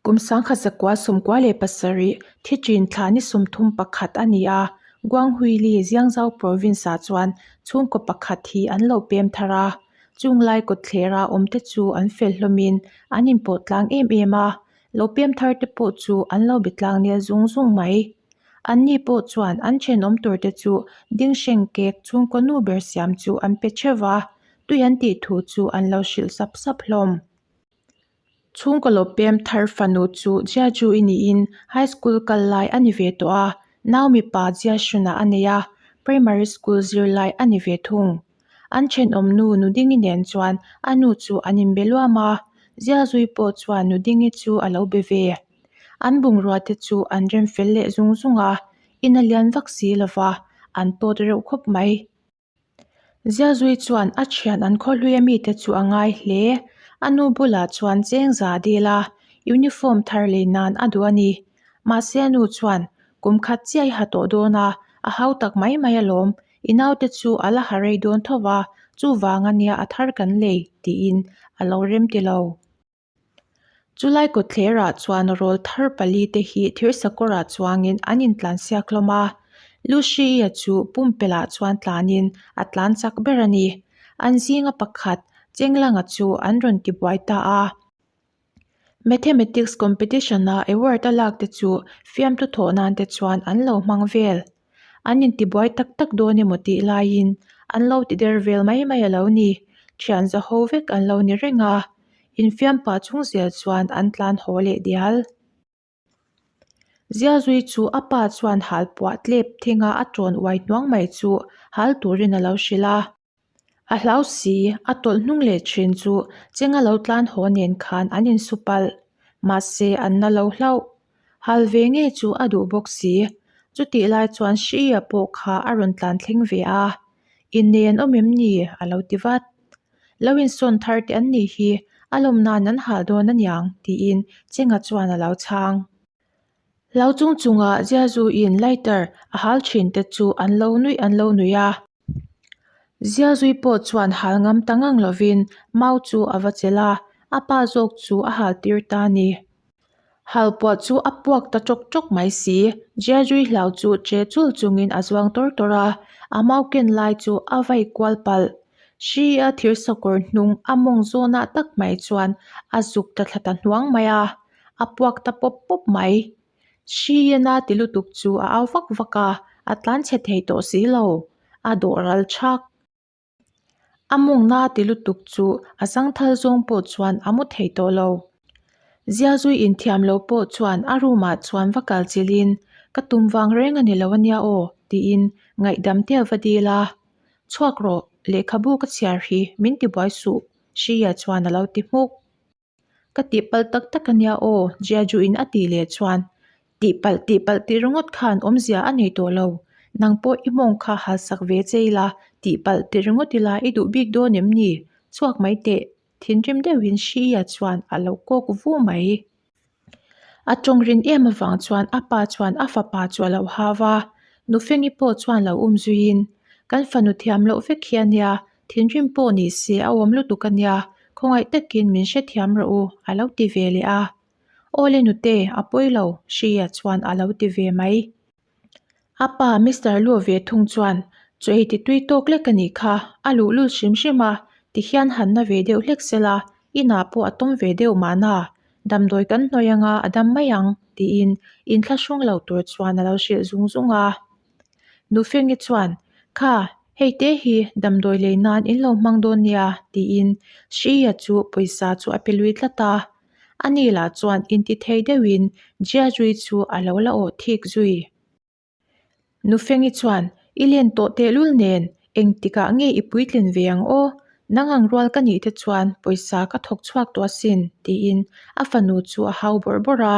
Kum 1997 Thichin thla ni 31 a ni a, Guanghuili, Jiangzhou Province-ah chuan chhungkaw pakhat hi an lo pem thar a. Chung lai kawtthlera awmte chu an fel hlawmin an inpawh tlang em em a, lo pem thar te pawh chu an lo be tlang nel zung zung mai. Anni pawh chuan an thenawm turte chu dinghreng kek chhungkaw nu ber siam chu an pe theuh va, tui an tih thu chu an lo hrilh sap sap hlawm. Chhungkaw lo pem thar fanu chu Jiaju-i niin high school kal lai a ni ve tawh a, nau mipa Jiashun-ah a nei a, primary school zirlai a ni ve thung. An thenawm nu Nudingi nen chuan a nu chu an inbe luam a, Jiazui pawh chuan Nudingi chu a lo be ve. An bungrua te chu an rem fel leh zung zung a, in a lian vak si lova, an tawt reuh khawp mai. Ziazui chuan a thian an khawhlui a mite chu a ngai hle. A nu bulah chuan cheng za dil a, uniform thar lei nan a duh a ni. Mahse a nu chuan, Kum khat chiah i ha tawh dawn a, a hau tak mai mai alawm. I naute chu a la ha rei dawn tho va, chuvang ania a thar kan lei, tiin a lo rem ti lo. Chulai kawtthlerah chuan rawl thar pali te hi thirsakawrah chuangin an intlansiak hlawm a, Lucy-a chu pumpelh ah chuan tlanin a tlan chak ber a ni. An zinga pakhat Chenglanga chu an rawn tibuai ta a. Mathematics competition-a award a lak te chu fiamthu thawh nan te chuan an lo hmang vel. An intibuai tak tak dawn emaw tih laiin an lo ti der vel mai mai a lo ni. Thian zaho vek an lo ni reng a, infiam pah chung zel chuan an tlan haw leh dial. Ziazui chu a pa chuan halpuah tlep thinga a tawn uai hnuang mai chu hal turin a lo hrilh a. A hlau si, a tawlh hnung leh thin chu Chenga lo tlan haw nen khan an insu palh. Mahse, an na lo hlauh. Hal ve ngei chu a duh bawk si. Chutih lai chuan Hriia pawh kha a rawn tlan thleng ve a. Innei an awm em ni? a lo ti vat. Lo insawn thar te an nih hi, a lawm nan an hal dawn aniang, tiin Chenga chuan a lo chhang. Hlau chung chunga Ziazuiin lighter a hal thin te chu an lo nuih an lo nuih a. Ziazui pawh chuan hal ngam ta ngang lovin mau chu a va chelh a, a pa zawk chu a hal tir ta a ni. Hal puah chu a puak ta tawk tawk mai si, Jiazui hlau chu che chul chungin a zuang tawr tawr a, a mau ken lai chu a vai kual palh. Hri a thir sakawr hnung a mawng zawnah tak mai chuan a zuk ta thla ta hnuang mai a. a puak ta pawp pawp mai. Hriian a ti lutuk chu a au vak vak a, a tlan chhe thei tawh si lo, a dawh ral thak. A mawngna ti lutuk chu a zangthal zawng pawh chuan a mu thei tawh lo. Ziazui inthiam lo pawh chuan a room ah chuan va kal chilhin, Ka tum vang reng a ni lo ania aw, tiin ngaihdam te a va dil a. Chhuak rawh, lehkhabu ka chhiar hi min tibuai suh, Hriia chuan a lo ti hmuk. Ka tihpalh tak tak ania aw, Jiaju-in a tih leh chuan tihpalh tihpalh tih ringawt khan awmzia a nei tawh lo. Nang pawh i mawng kha halsak ve che ila, tihpalh ti ringawt ila i duh bik dawn em ni? Chhuak mai teh, thinrim deuhin Hriia chuan a lo kawk vu mai. A tawng rin em avang chuan a pa chuan a fapa chu a lo hau a, Nufengi pawh chuan lo um zuiin, Kan fanu thiam loh vek hi ania, thinrim pawh ni se a awm lutuk ania, khawngaih takin min hrethiam rawh u, a lo ti ve leh a. Awle nute, a pawi lo, Hria chuan a lo ti ve mai. A pa Mister Lu ve thung chuan chaw ei ti tui tawk lek a nih kha, a luhlul hrim hrim a, tihian han na ve deuh hlek sela, inah pawh a tawm ve deuh mahna, damdawi kan hnawih anga a dam mai ang, tiin inthlahrung lo tur chuan a lo hrilh zung zung a. Nufengi chuan, Kha, hei te hi damdawi lei nan in lo hmang dawn nia, tiin Hriia chu pawisa chu a pe lui tlat a. Ani lah chuan intithei deuhin Jiazui chu a lo la awh thik zui. Nufengi chuan, I len tawh tehlul nen, engtikah nge i puitlin ve ang aw? Nang ang rual ka nih te chuan pawisa ka thawk chhuak tawh asin, tiin a fanu chu a hau bawrh bawrh a.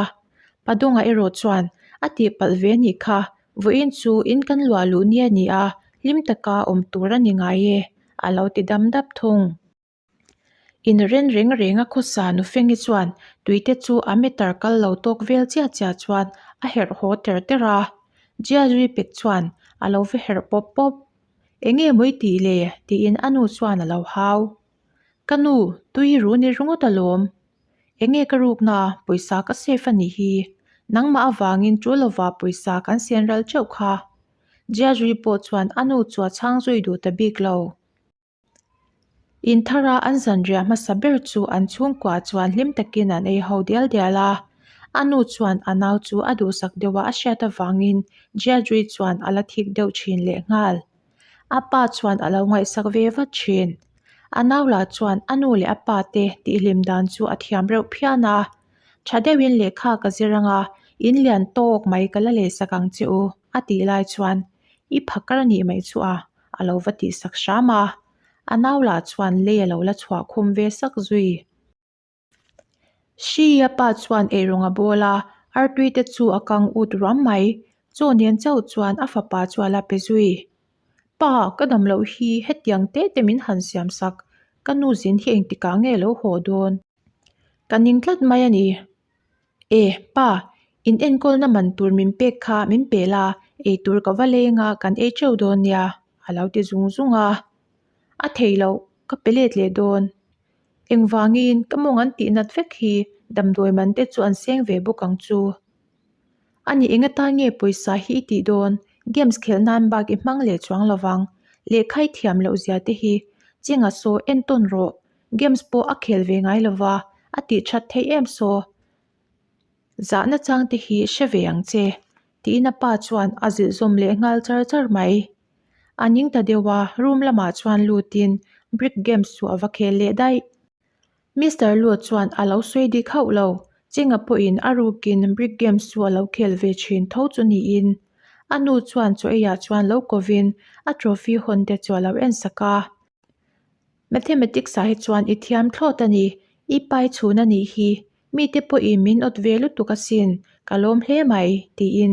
Padawnga erawh chuan, A tihpalh ve anih kha, vawiin chu in kan luah luh ni a ni a, hlim taka awm tur a ni ngai e, a lo ti dam dap thung. Inren reng reng a khawsa Nufengi chuan tuite chu a meter kal lo tawk vel chiah chiah chuan a herh haw ter ter a. Jiazui pek chuan a lo va herh pawp pawp. Enge maw i tih le? tiin a nu chuan a lo hau. Ka nu, tui ru ni ringawt alawm. Enge ka rukna, pawisa ka safe a nih hi. Nangmah avangin tul lova pawisa kan sen ral teuh kha. Jiazui pawh chuan a nu chu a chhang zui duh ta bik lo. Inthara an zanriah hmasa ber chu an chhungkua chuan hlim takin an ei ho dial dial a. A nu chuan a nau chu a duhsak deuh a a hriat avangin Jiazui chuan a la thik deuh thin lehnghal. A pa chuan a lo ngaihsak ve vat thin. A nau lah chuan a nu leh a pa te tihhlim dan chu a thiam reuh phian a. Tha deuhin lehkha ka zir anga in lian tawk mai ka la lehsak ang che u a tih lai chuan i phakar a nih mai chu a a lo va tihsak hram a. A nau lah chuan lei a lo la chhuah khum ve sak zui. Hri a pa chuan eirawng a bawl a, artui te chu a kang ut ruam mai. Chaw nen chauh chuan a fapa chu a la pe zui. Pa, ka dam loh hi hetiang te te min han siam sak, ka nu zin hi engtikah nge lo haw dawn? Ka ning tlat mai a ni. E, pa, in enkawlna man tur min pek kha min pe la, eitur ka va leng a, kan ei teuh dawn nia, a lo ti zung zung a. A thei loh, ka pe let leh dawn. Engvangin ka mawng an tih nat vek hi damdawi man te chu an seng ve bawk ang chu. A ni eng atan nge pawisa hi i tih dawn? Games khelh nan bak i hmang leh chuang lo vang. Lehkha i thiam loh zia te hi Chinga saw entawn rawh. Games pawh a khel ve ngai lo va, a tih that theih em saw. Zahna chang te hi hre ve ang che. Tiin a pa chuan a zilh zawm leh nghal char char mai. A ning ta deuh a, room lamah chuan lutin brick games chu a va khel leh daih. Mister Lu chuan a lo sawi dik hauh lo, Chinga pawhin a rukin brick games chu a lo khel ve thin tho chu niin. A nu chuan chaw eiah chuan lo kovin a trophy hawn te chu a lo en sak a. Mathematics ah hi chuan i thiam thlawt a ni, i pai chhun a nih hi, Mite pawhin min awt ve lutuk asin, ka lawm hle mai, tiin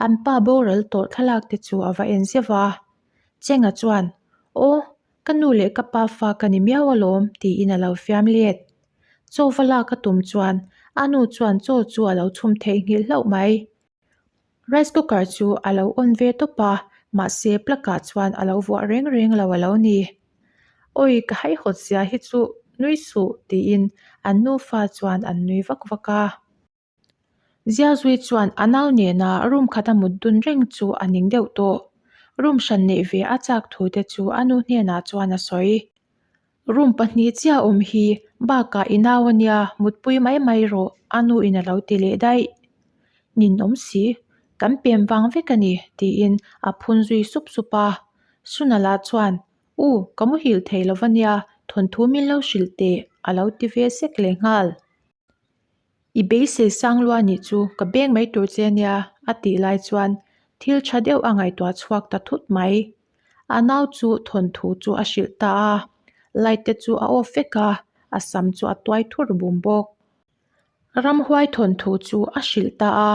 an pa boral tawh thlalak te chu a va en zeuh a. Chenga chuan, Aw, ka nu leh ka pa fa ka ni miau alawm, tiin a lo fiam let. Chaw va lak a tum chuan a nu chuan chaw chu a lo chhum theihnghilh hlauh mai. Rice cooker chu a lo on ve tawp a, mahse plug ah chuan a lo vuah reng reng lo a lo ni. Awi ka haihawt zia hi chu nui suh tiin an nufa chuan an nui vak vak a. Ziazui chuan a nau nena room khat a mut dun reng chu a ning deuh tawh. Room hran neih ve a chak thu te chu a nu hnenah chuan a sawi. Room pahnih chiah awm hi bakah i nau a nia mutpui mai mai rawh a nu in a lo ti leh daih. Ninawm si, kan pem vang vek a ni tiin a phun zui sup sup a. Sunala chuan U, ka muhil thei lo va nia thawnthu min lo hrilh teh a lo ti ve sek leh nghal. I beisei sang lua nih chu ka beng mai tur che nia a tih lai chuan thil tha deuh a ngaihtuah chhuak ta thut mai. A nau chu thawnthu chu a hrilh ta a, light te chu a off vek a, a sam chu a tuai thur bum bawk. Ramhuai thawnthu chu a hrilh ta a.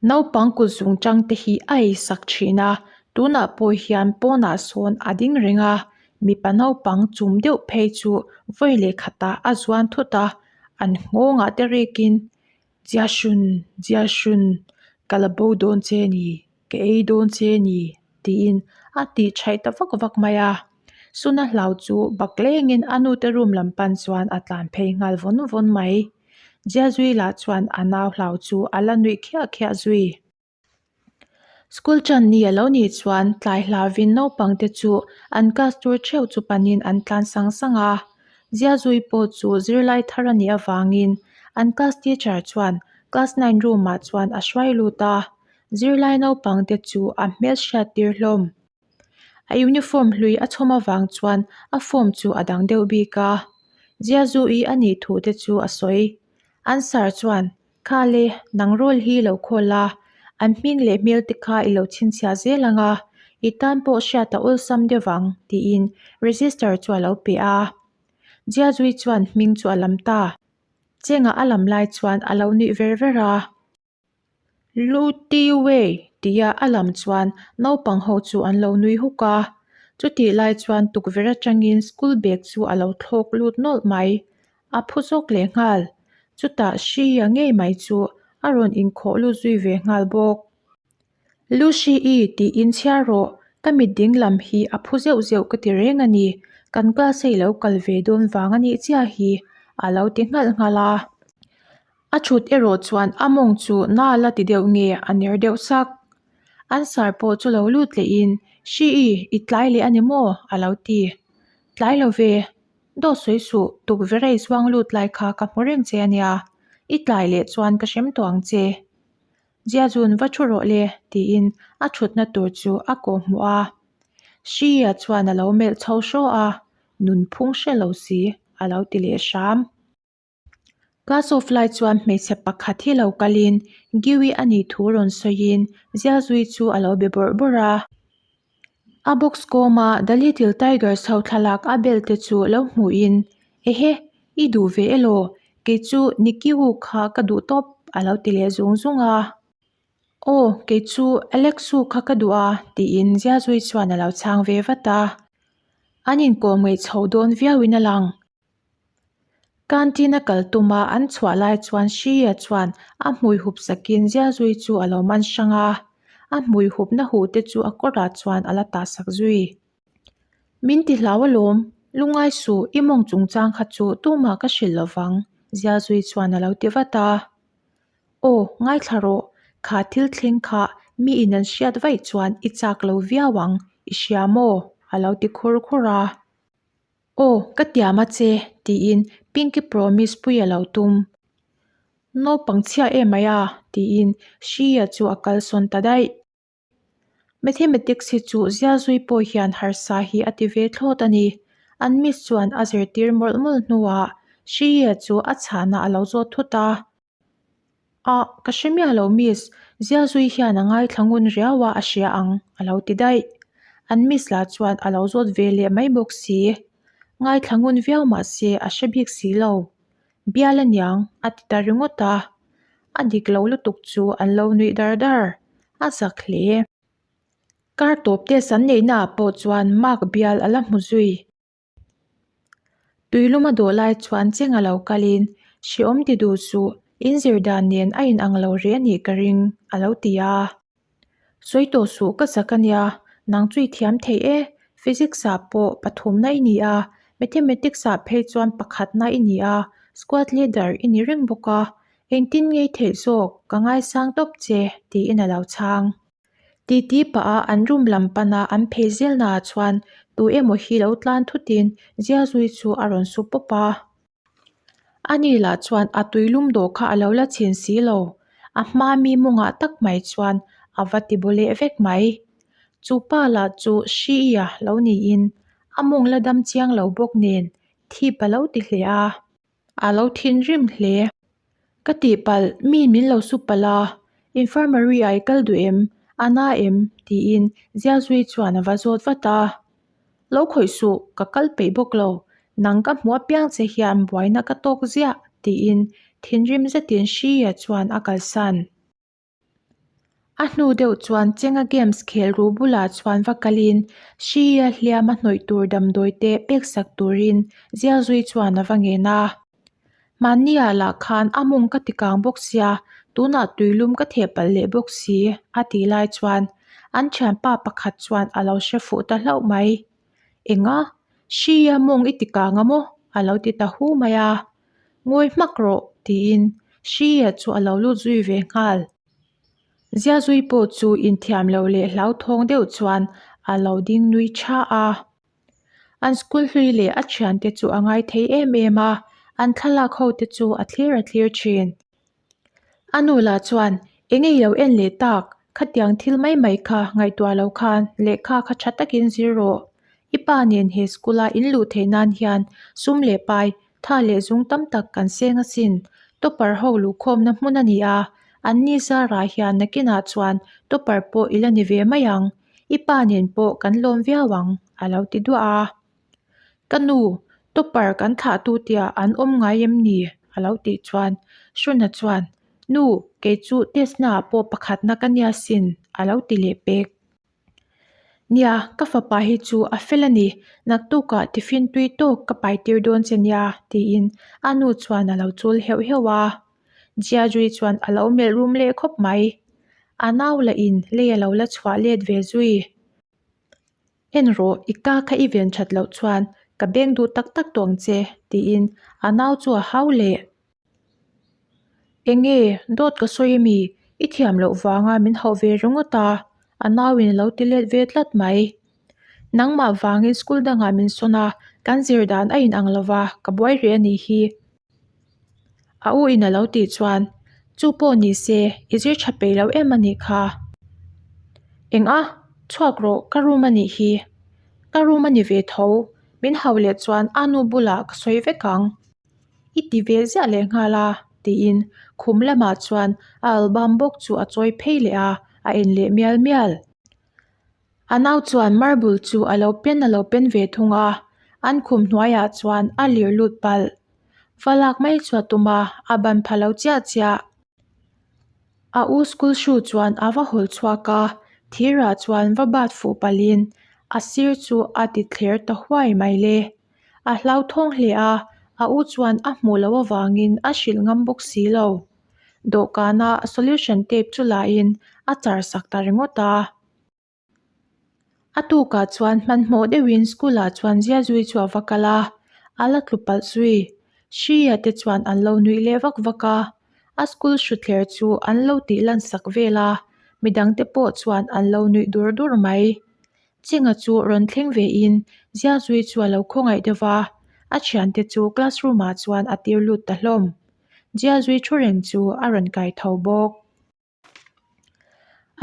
Naupang kut zung tang te hi a ei sak thin a, tunah pawh hian pawnah sawn a ding reng a, mipa naupang chum deuh phei chu vawi leh khatah a zuan thut a, an nghawngah te rekin Jiashun Jiashun ka la bo dawn che ni. Ka ei dawn che ni tiin a tih thaih ta vak vak mai a. Suna hlau chu bak lengin a nute room lam pan chuan a tlan phei nghal vawn vawn mai. Jiazui lah chuan a nau hlau chu a la nuih khiah khiah zui. School tan ni a lo nih chuan tlai hlauvin naupang te chu an class tur theuh chu panin an tlan sang sang a. Jiazui pawh chu zirlai thar a nih avangin an class teacher chuan class nine room ah chuan a hruai lut a. Zirlai naupang te chu a hmel hriat tir hlawm. A uniform hlui a chhawm avang chuan a form chu a dang deuh bik a. Ziazu-i a nih thu te chu a sawi. An sir chuan, Khale, nang roll hi lo khawl a, an hming leh hmel te kha i lo chhinchhiah zel ang a, i tan pawh hriat a awlsam deuh ang, tiin register chu a lo pe a. Ziazu-i chuan hming chu a lam ta. Chengah a lam lai chuan a lo nuih ver ver a. Luti Wei tia a lam chuan naupang ho chu an lo nui huk a, chutih lai chuan tukverh atangin school bag chu a lo thlawk lut nawlh mai, a phu zawk leh nghal, chutah Hria ngei mai chu a rawn inkhawh lut zui ve nghal bawk. Lucy-i tiin chhiar rawh, ka mit ding lam hi a phu zeuh zeuh ka ti reng a ni, kan class a i lo kal ve dawn vang a nih chiah hi. a lo ti nghalh nghalh a. A thut erawh chuan a mawng chu na la ti deuh nge a ner deuh sak. An sar pawh chu lo lut lehin, Hri-i, i tlai leh a ni maw? a lo ti. Tlai lo ve. Dawt sawi suh, tukverh a i zuang lut lai kha ka hmu reng che a nia. I tlai leh chuan ka hrem tawh ang che. Ziazun va thu rawh le, tiin a thutna tur chu a kawhhmuh a. Hri-a chuan a lo melh chho hraw a, Nunphung hre lo si, a lo ti leh hram. Class of lai chuan hmeichhe pakhat hi lo kalin Giwi a nih thu rawn sawiin Ziazui chu a lo be bawrh bawrh a. A box kawma The Little Tigers ho thlalak a bel te chu lo hmuhin Ehe, i duh ve elaw? Kei chu Nicky Wu kha ka duh tawp a lo ti leh zung zung a. Aw, kei chu Alex Wu kha ka duh a tiin Ziazui chuan a lo chhang ve vat a. An inkawm ngaih chho dawn viauin a lang. Canteen a kal tuma an chhuah lai chuan Shia chuan a hmui hup sakin Ziazui chu a lo man hrang a, a hmui hupna huh te chu a kawrah chuan a la tah sak zui. Min ti hlau alawm, lungai suh i mawng chungchang kha chu tumah ka hrilh lo vang, Ziazui chuan a lo ti vat a. Aw, ngaithla rawh, kha thil thleng kha mi in an hriat vaih chuan i chak lo viau ang, i hria maw? a lo ti khur khur a. Aw, ka tiam a che, tiin Pinky Promise pui a lo tum. Naupang chhia em mai a, tiin Shia chu a kalsawn ta daih. Mathematics hi chu zialzui pawh hian harsa hi a ti ve thlawt a ni. An miss chuan a zirtir mawlh mawlh hnuah Shia chu a chhahna a lo zawt thut a. Ah, ka hre miah lo miss, Ziazui hian a ngaithla ngun riau a a hria ang, a lo ti daih. An miss lah chuan a lo zawt ve leh mai bawk si. Ngaithla ngun viau mah se a hre bik si lo. Bial a niang, a ti ta ringawt a. A dik lo lutuk chu an lo nuih dar dar. A zak hle. Kar tawp test an neihnaah pawh chuan mark bial a la hmu zui. Tuilum a dawh lai chuan cheng a lo kalin, Hreawm ti duh suh, in zir dan nen a inang lo rih a nih ka ring, a lo ti a. Sawi tawh suh ka zak a nia, nang chu i thiam thei e, Physics ah pawh pathumna i ni a, Mathematics ah phei chuan pakhatna i ni a, squad leader i ni reng bawk a, engtin ngei theih zawk, ka ngaisang tawp che, tiin a lo chhang. Titi pah a an room lam pana an phei zelnaah chuan tu emaw hi lo tlan thutin Ziazui chu a rawn su pawp a. Ani lah chuan a tuilum dawh kha a lo la chhin si lo, a hma mi mawngah tak mai chuan a va ti baw leh vek mai. Chu pa lah chu Hri-ia lo niin a mawng la dam chiang lo bawk nen thip a lo ti hle a. A lo thinrim hle. Ka tihpalh, mi min lo su palh a, infirmary ah i kal duh em? A na em? tiin Ziazui chuan a va zawt vat a. Lo khawih suh, ka kal peih bawk lo. Nang ka hmuh apiang che hian buaina ka tawk ziah, tiin thinrim zetin Hria chuan a kalsan. A hnu deuh chuan Chenga Games khel ru bulah chuan va kalin Hria hliam a hnawih tur damdawi te pek sak turin Zialzui chuan a va ngen a. Mahniah lah khan a mawng ka ti kang bawk sia, tunah tuilum ka theh palh leh bawk si a tih lai chuan an thianpa pakhat chuan a lo hre fuh ta hlauh mai. Enga? Hria mawng i ti kang a maw? a lo ti ta hu mai a. Ngawi hmak rawh tiin Hria chu a lo lut zui ve nghal. Ziazui pawh chu inthiam lo leh hlauthawng deuh chuan a lo ding nui tha a. An school hlui leh a thiante chu a ngai thei em em a, an thlalak ho te chu a thlir a thlir thin. A nu lah chuan, Eng ei lo en leh tak, khatiang thil mai mai kha ngaihtuah lo khan lehkha kha tha takin zir rawh. I pa nen he school a in luh theih nan hian sum leh pai, tha leh zung tam tak kan seng asin. Topper ho luhkhawmna hmun a ni a, an ni zarah hian nakinah chuan topper pawh i la ni ve mai ang. I pa nen pawh kan lawm viau ang, a lo ti duah a. Ka nu, topper kan thlah tu tia an awm ngai em ni? a lo tih chuan Hruna chuan, Nu, kei chu test naah pawh pakhatna ka nia sin, a lo ti leh pek. Nia, ka fapa hi chu a fel a ni, naktukah tiffin tui tawk ka pai tir dawn che nia, tiin a nu chuan a lo chul heuh heuh a. Jiajui chuan a lo melh rum leh khawp mai. A nau lah in lei a lo la chhuah let ve zui. En rawh, i ka kha i ven that loh chuan Ka beng duh tak tak tawh ang che, tiin a nau chu a hau leh. Enge, dawt ka sawi ami? I thiam loh vanga min hauh ve ringawt a, a nauin a lo ti let ve tlat mai. Nangmah vangin school dangah min sawn a, kan zir dan a inang lo va, ka buai rih a nih hi. A u in a lo tih chuan, Chu pawh ni se, i zir tha peih lo em a nih kha. Eng a, chhuak rawh, ka room a nih hi. Ka room a ni ve tho, min hau leh chuan a nu bulah ka sawi vek ang. I ti ve ziah leh nghal a, tiin khum lamah chuan a album bawk chu a chawi phei leh a, a en leh mial mial. A nau chuan marble chu a lo pen a lo pen ve thung a, an khum hnuaiah chuan a lir lut palh. Va lak mai chu a tum a, a ban pha lo chiah chiah. A u school shoe chuan a va hawl chhuak a, thirah chuan va bat fuh palhin a sir chu a ti thler ta huai mai le. A hlauthawng hle a, a u chuan a hmuh loh avangin a hrilh ngam bawk si lo. Dawhkana solution tape chu lahin a char sak ta ringawt a. A tukah chuan hmanhmawh deuhin school ah chuan zia zui chu a va kal a, a la tlu palh zui. Hria te chuan an lo nuih leh vak vak a, a school hruthler chu an lo tih lan sak vel a, midang te pawh chuan an lo nuih dur dur mai. Chinga chu rawn thleng ve in zia zui chu a lo khawngaih deuh va, a thiante chu classroom ah chuan a tir lut ta hlawm. Zia zui thu reng chu a rawn kai tho bawk.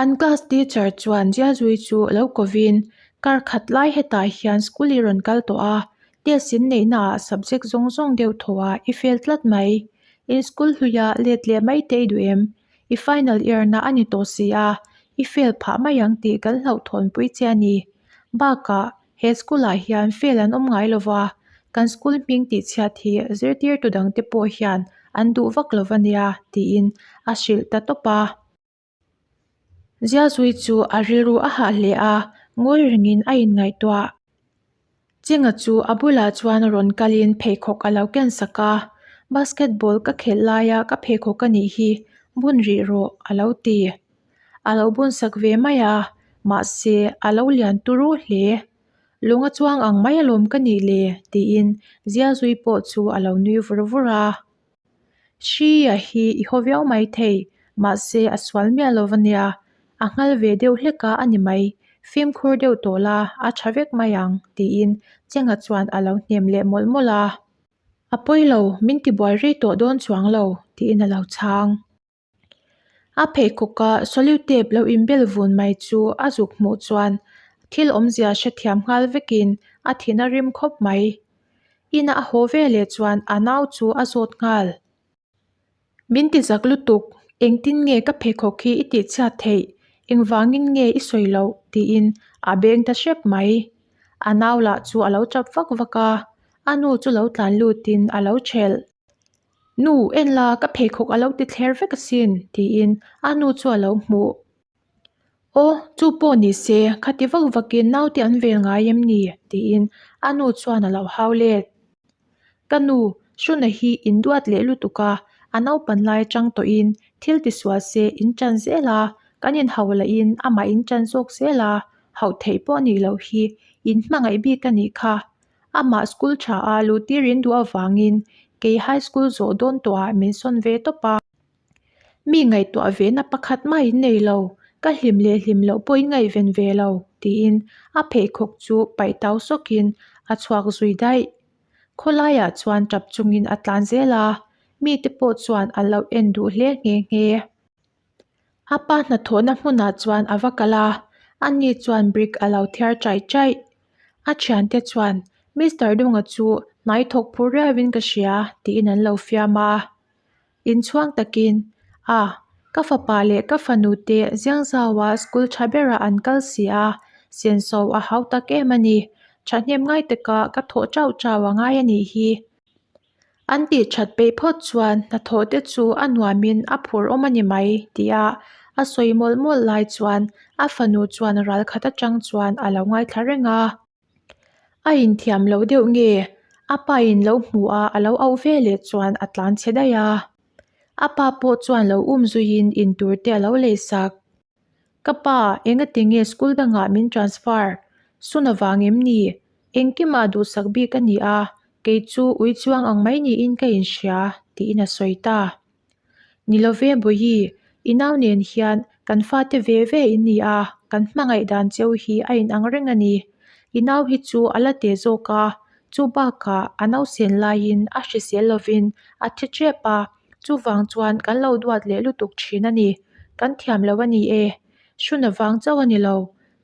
An class teacher chuan Jiazui chu lo kovin kar khat lai hetah hian school i rawn kal tawh a, test in neihna ah subject zawng zawng deuh thaw a i fail tlat mai. In school hluia let leh mai te i duh em? I final year na a ni tawh si a, i fail phah mai ang tih kan hlauhthawnpui che a ni. Bakah he school ah hian fail an awm ngai lova, kan school hming tih chhiat hi zirtirtu dangte pawh hian an duh vak lo va nia tiin a hrilh ta tawp a. Ziazui chu a rilru a hah hle a, ngawi rengin a inngaihtuah. Chinga chu a bulah chuan rawn kalin pheikhawk a lo ken sak a, Basketball ka khelh laia ka pheikhawk a nih hi, bun rih rawh a lo ti. A lo bun sak ve mai a, mahse a lo lian turu hle. Lung a chuang ang mai alawm ka nih le tiin Ziazui pawh chu a lo nui vur vur a. Hria hi i haw viau mai thei, mahse a sual miah lo va nia, a nghal ve deuh hlek a a ni mai, fimkhur deuh tawh la a tha vek mai ang tiin Chenga chuan a lo hnem leh mawlh mawlh a. A pawi lo, min tibuai rei tawh dawn chuang lo tiin a lo chhang. A pheikhawka solute tape lo inbel vun mai chu a zuk hmuh chuan thil awmzia hrethiam nghal vekin a thin a rim khawp mai. Ina a haw ve leh chuan a nau chu a zawt nghal. Min ti zak lutuk, engtin nge ka pheikhawk hi i tihchhiat theih, engvangin nge i sawi loh tiin a beng ta hrep mai. A nau lah chu a lo tap vak vak a, a nu chu lo tlan lutin a lo thelh. Nu, en la, ka pheikhawk a lo ti thler vek asin, tiin a nu chu a lo hmuh. Aw, chu pawh ni se, khati vak vakin naute an vel ngai em ni? tiin a nu chuan a lo hau let. Ka nu, Hruna hi in duat leh lutuk a, a naupan lai atang tawhin thil tisual se in ṭan zel a, kan inhauh lahin amah in ṭan zawk zel a, hauh theih pawh a nih loh hi, in hmangaih bik a nih kha. Amah school tha a luhtir in duh avangin kei high school zawh dawn tawhah min sawn ve tawp a. Mi ngaihtuah ve na pakhat mah in nei lo, ka hlim leh hlim loh pawh in ngaihven ve lo tiin a pheikhawk chu paih tau sawkin a chhuak zui daih. Khawlaiah chuan tap chungin a tlan zel a, mite pawh chuan an lo en duh hle nghe nghe. A pa hnathawhna hmunah chuan a va kal a, ani chuan brick a lo thiar chaih chaih. A thiante chuan Mister Dunga chu hnai thawk phur riauin ka hria tiin an lo fiam a. Inchhuang takin, A, ka fapa leh ka fanu te Ziangzaua school tha berah an kal si a, senso a hau tak em a ni. Thahnem ngai taka ka thawh chauh chauh a ngai a nih hi. An tih that peih phawt chuan hnathawh te chu a nuamin a phur awm a ni mai tia a sawi mawlh mawlh lai chuan a fanu chuan ral khat atang chuan a lo ngaithla reng a. A inthiam lo deuh nge a pa in lo hmu a a lo auh ve leh chuan a tlan chhe daih a. A pa pawh chuan lo um zuiin intur te a lo lei sak. Ka pa, engati nge school dangah min transfer? Sun avang em ni? Engkimah duhsak bik a ni a, kei chu ui chuang ang mai niin ka inhria, tiin a sawi ta. Ni love Bawihi, i nau nen hian kan fate ve ve in ni a, kan hmangaih dan cheu hi a inang reng a ni. I nau hi chu a la teh zawk a, chu bakah a nausen laiin a hrisel lovin a thi tep a, chuvang chuan kan lo duat leh lutuk thin a ni. Kan thiam lo a ni e. Hrun avang chauh a ni lo.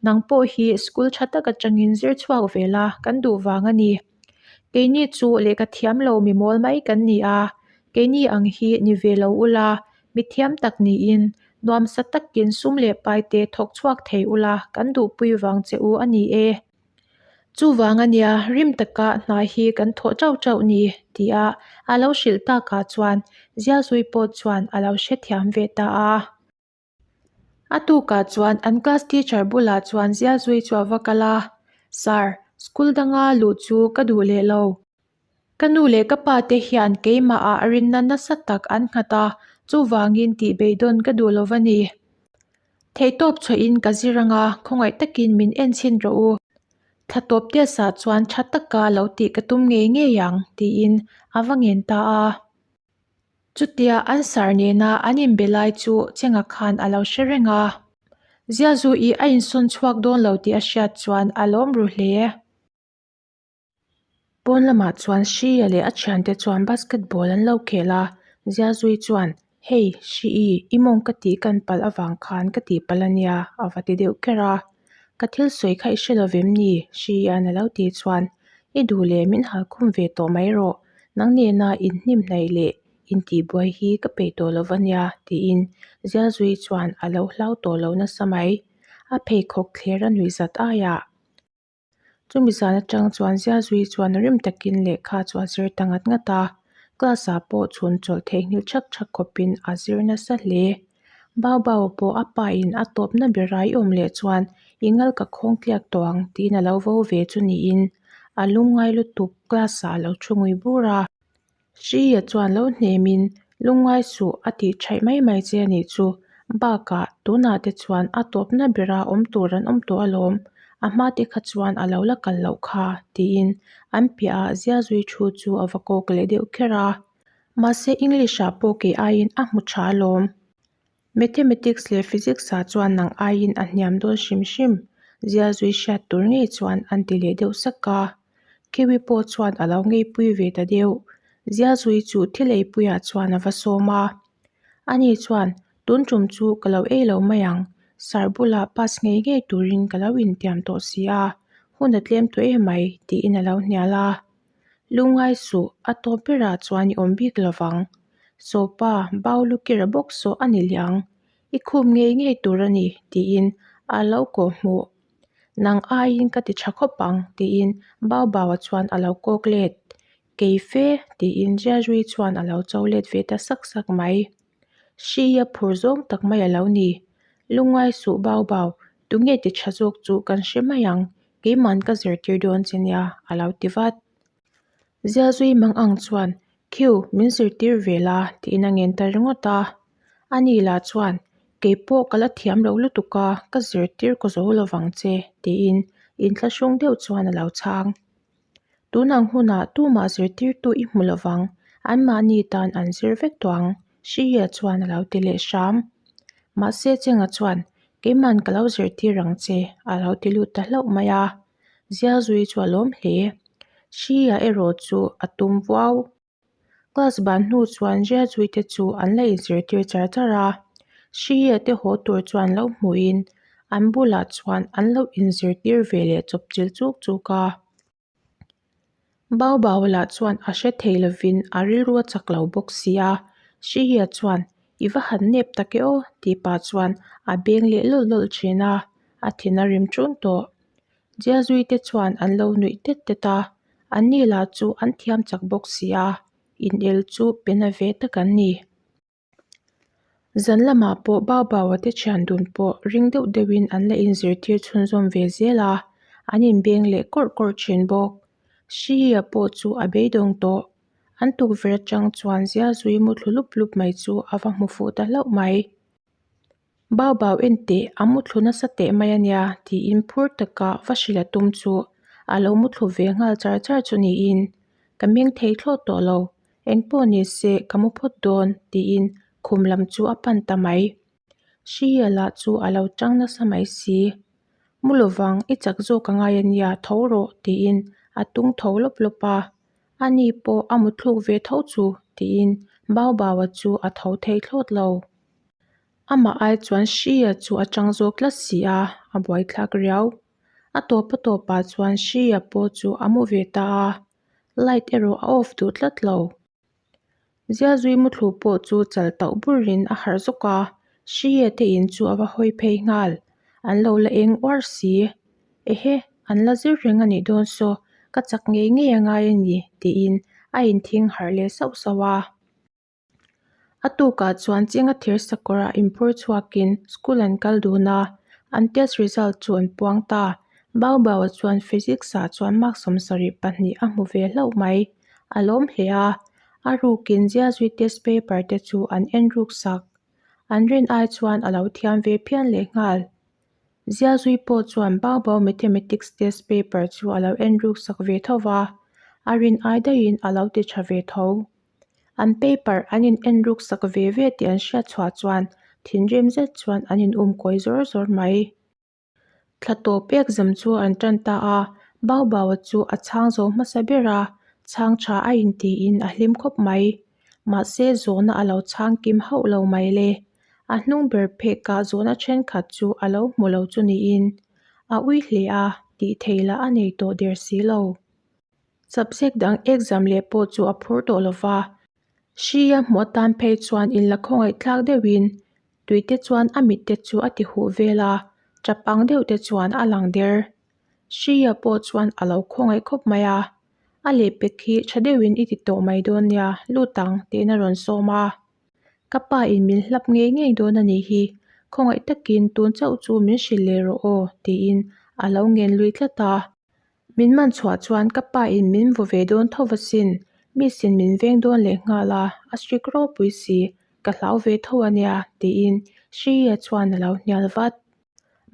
Nang pawh hi school tha tak atangin zir chhuak ve la kan duh vang a ni. Keini chu lehkha thiam lo mi mawl mai kan ni a, keini ang hi ni ve lo ula, mi thiam tak niin nuamsa takin sum leh paite thawk chhuak thei ula kan duhpui vang che u a ni e. Chuvang a nia rim taka hna hi kan thawh chauh chauh ni tia a lo hrilh takah chuan Zialzui pawh chuan a lo hrethiam ve ta a. A tukah chuan an class teacher bulah chuan Zialzui chu a va kal a, Sir, school danga luh chu ka duh leh lo. Ka nu leh ka pa te hian keimahah rinna nasa tak an nghat a, chuvangin tih beidawn ka duh lo va ni. Theihtawp chhuahin ka zir anga khawngaih takin min en chhin rawh u. Thla tawp test ah chuan tha taka lo tih ka tum ngei ngei ang tiin a va ngen ta a. Chutia an sar nena an inbe lai chu Chenga khan a lo hre reng a. Ziazu-i a insawn chhuak dawn lo tih a hriat chuan a lawm ru hle. Pawn lamah chuan Hria leh a thiante chuan basketball an lo khel a, Ziazui chuan, Hei, Hrii, i mawng ka tih kan palh avang khan ka tih palh a nia, a va ti deuh kher a. Ka thil sawi kha i hre lo vem ni? Hria'n a lo tih chuan, I duh leh min halkhum ve tawh mai rawh, nang nena inhnim hnaih leh intihbuai hi ka peih tawh lo va nia, tiin Zialzui chuan a lo hlau tawh lo nasa mai. A pheikhawk thler a nuih zat aiah. Chumi zan atang chuan Ziazui chuan rim takin lehkha chu a zir ta ngat ngat a, class ah pawh chhun chawlh theihnghilh thak thak khawpin a zir nasa hle. Bau Bau pawh a pa in a tawpna bera i awm leh chuan i ngal ka khawng tliak tawh ang tiin a lo vo ve chu niin a lungngai lutuk class ah a lo thu ngui bur a. Hria chuan lo hnemin lungngai suh a tih thaih mai mai che a nih chu. Bakah tunah te chuan a tawpna bera awm tur an awm tawh alawm, a hma te kha chuan a lo la kal loh kha tiin an piahah Ziazui thu chu a va kawk leh deuh kher a. Mahse English ah pawh kei aiin a hmu tha alawm. Mathematics leh Physics ah chuan nang aiin a hniam dawn hrim hrim, Zialzui hriat tur ngei chuan an ti leh deuh sak a. Kiwi pawh chuan a lo ngeipui ve ta deuh. Zialzui chu thil eipuiah chuan a va sawm a. Ani chuan, Tun tum chu ka lo ei lo mai ang, sar bulah pass ngei ngei turin ka lo intiam tawh si a, hun a tlem tawh emai, tiin a lo hnial a. Lungngai suh, a tawp berah chuan i awm bik lovang. Sawpa, bau lukira bawk saw a ni leh ang. I khum ngei ngei tur a ni, tiin a lo kawh hmuh. Nang aiin ka ti tha khawp ang, tiin Bau Baua chuan a lo kawk let. Kei fe, tiin Jiazui chuan a lo cho let ve ta sak sak mai. Hri a phur zawng tak mai a lo ni. Lungngai suh Bau Bau, tunge ti tha zawk chu kan hre mai ang, Keiman ka zirtir dawn che nia, a lo ti vat. Zialzui mang ang chuan, Khiu, min zirtir ve la, tiin a ngen ta ringawt a. Ani lah chuan, Kei pawh ka la thiam lo lutuk a, ka zirtir kaw zo lovang che, tiin inthlahrung deuh chuan a lo chhang. Tunang hunah tumah zirtirtu i hmu lovang, anmahni tan an zir vek tawh ang, Hriya chuan a lo ti leh hram. Mahse Chenga chuan, Keiman ka lo zirtir ang che, a lo ti lut ta hlauh mai a. Zialzui chu a lawm hle. Hriya erawh chu a tum vuau. Class ban hnu chuan Zialzui te chu an la inzirtir char char a. Hriya te haw tur chuan lo hmuhin an bulah chuan an lo inzirtir ve leh chawp chilh chuk chuk a. Bau Bau lah chuan a hre thei lovin a rilru a chak lo bawk si a, Hriya chuan I va han nep tak e aw tih pah chuan a beng leh lawlh lawlh thin a, a thin a rim ṭun tawh. Jiazui te chuan an lo nuih tet tet a, anni lah chu an thiam chak bawk si a, inel chu pe na ve tak an ni. Zan lamah pawh Bau Baua te thian dun pawh ring deuh deuhin an la inzirtir chhunzawm ve zel a, an inbeng leh kawrh kawrh thin bawk. Hria pawh chu a beidawng tawh. An tukverh atang chuan Ziazui mu thlu lup lup mai chu a va hmu fuh ta hlauh mai. Bau Bau en teh, a mu thlu nasa teh mai a nia tiin phur taka va hrilh a tum chu. A lo muthlu ve nghal char char chu niin, Ka meng thei thlawt tawh lo, engpawh ni se ka mu phawt dawn tiin khum lam chu a pan ta mai. Hria lah chu a lo tang nasa mai si. Mu lovang, i chak zawk a ngai a nia, tho rawh tiin a tung tho lawp lawp a. Ani pawh a muthluk ve tho chu tiin Bau Baua chu a tho thei thlawt lo. Amah ai chuan Hria chu a tang zawk tlat si a, a buaithlak riau. A tawp a tawpah chuan Hria pawh chu a mu ve ta a, light erawh a off duh tlat lo. Ziazui muthlu pawh chu chal tauh burin a harh zawk a, Hria te in chu a va hawi phei nghal. An lo la eng uar si. Ehe, an la zir reng a nih dawn saw, ka chak ngei ngei a ngai a ni, tiin a inthing harh leh sauh sauh a. A tukah chuan Chinga thir sakawrah inphur chhuakin school an kal dun a, an test result chu an puang ta. Bau Baua chuan physics ah chuan mark 72 a hmu ve hlauh mai. A lawm hle a, a rukin ziazui test paper te chu an en ruk sak. An rin ai chuan a lo thiam ve phian lehnghal. Ziazui pawh chuan Bau Bau mathematics test paper chu a lo en ruk sak ve tho va, a rin ai daihin a lo ti tha ve tho. An paper an in en ruk sak ve ve tih an hriat chhuah chuan thinrim zet chuan an in um kawi zawr zawr mai. Thla tawp exam chu an tan ta a, Bau Baua chu a chhang zo hmasa ber a, chhang tha a in tiin a hlim khawp mai. Mahse zawhna a lo chhang kim hauh lo mai le. A hnung ber phek ah zawhna thenkhat chu a lo hmu lo chu niin a ui hle a, tih theih lah a nei tawh der si lo. Subject dang exam leh pawh chu a phur tawh lo va, hri a hmuh atan phei chuan in la khawngaih tlak deuhin tui te chuan a mit te chu a ti huh vel a, tap ang deuh te chuan a lang der. Hri a pawh chuan a lo khawngaih khawp mai a, a lehpek hi tha deuhin i ti tawh mai dawn nia, lut ang tiin a rawn sawm a. Ka pa in min hlap ngei ngei dawn a nih hi, khawngaih takin tun chauh chu min hrilh leh rawh aw tiin a lo ngen lui tlat a. Min man chhuah chuan ka pa in min vaw ve dawn tho va sin, miss in min veng dawn leh nghal a, a strict ropui si, ka hlau ve tho a nia tiin Hriia chuan a lo hnial vat.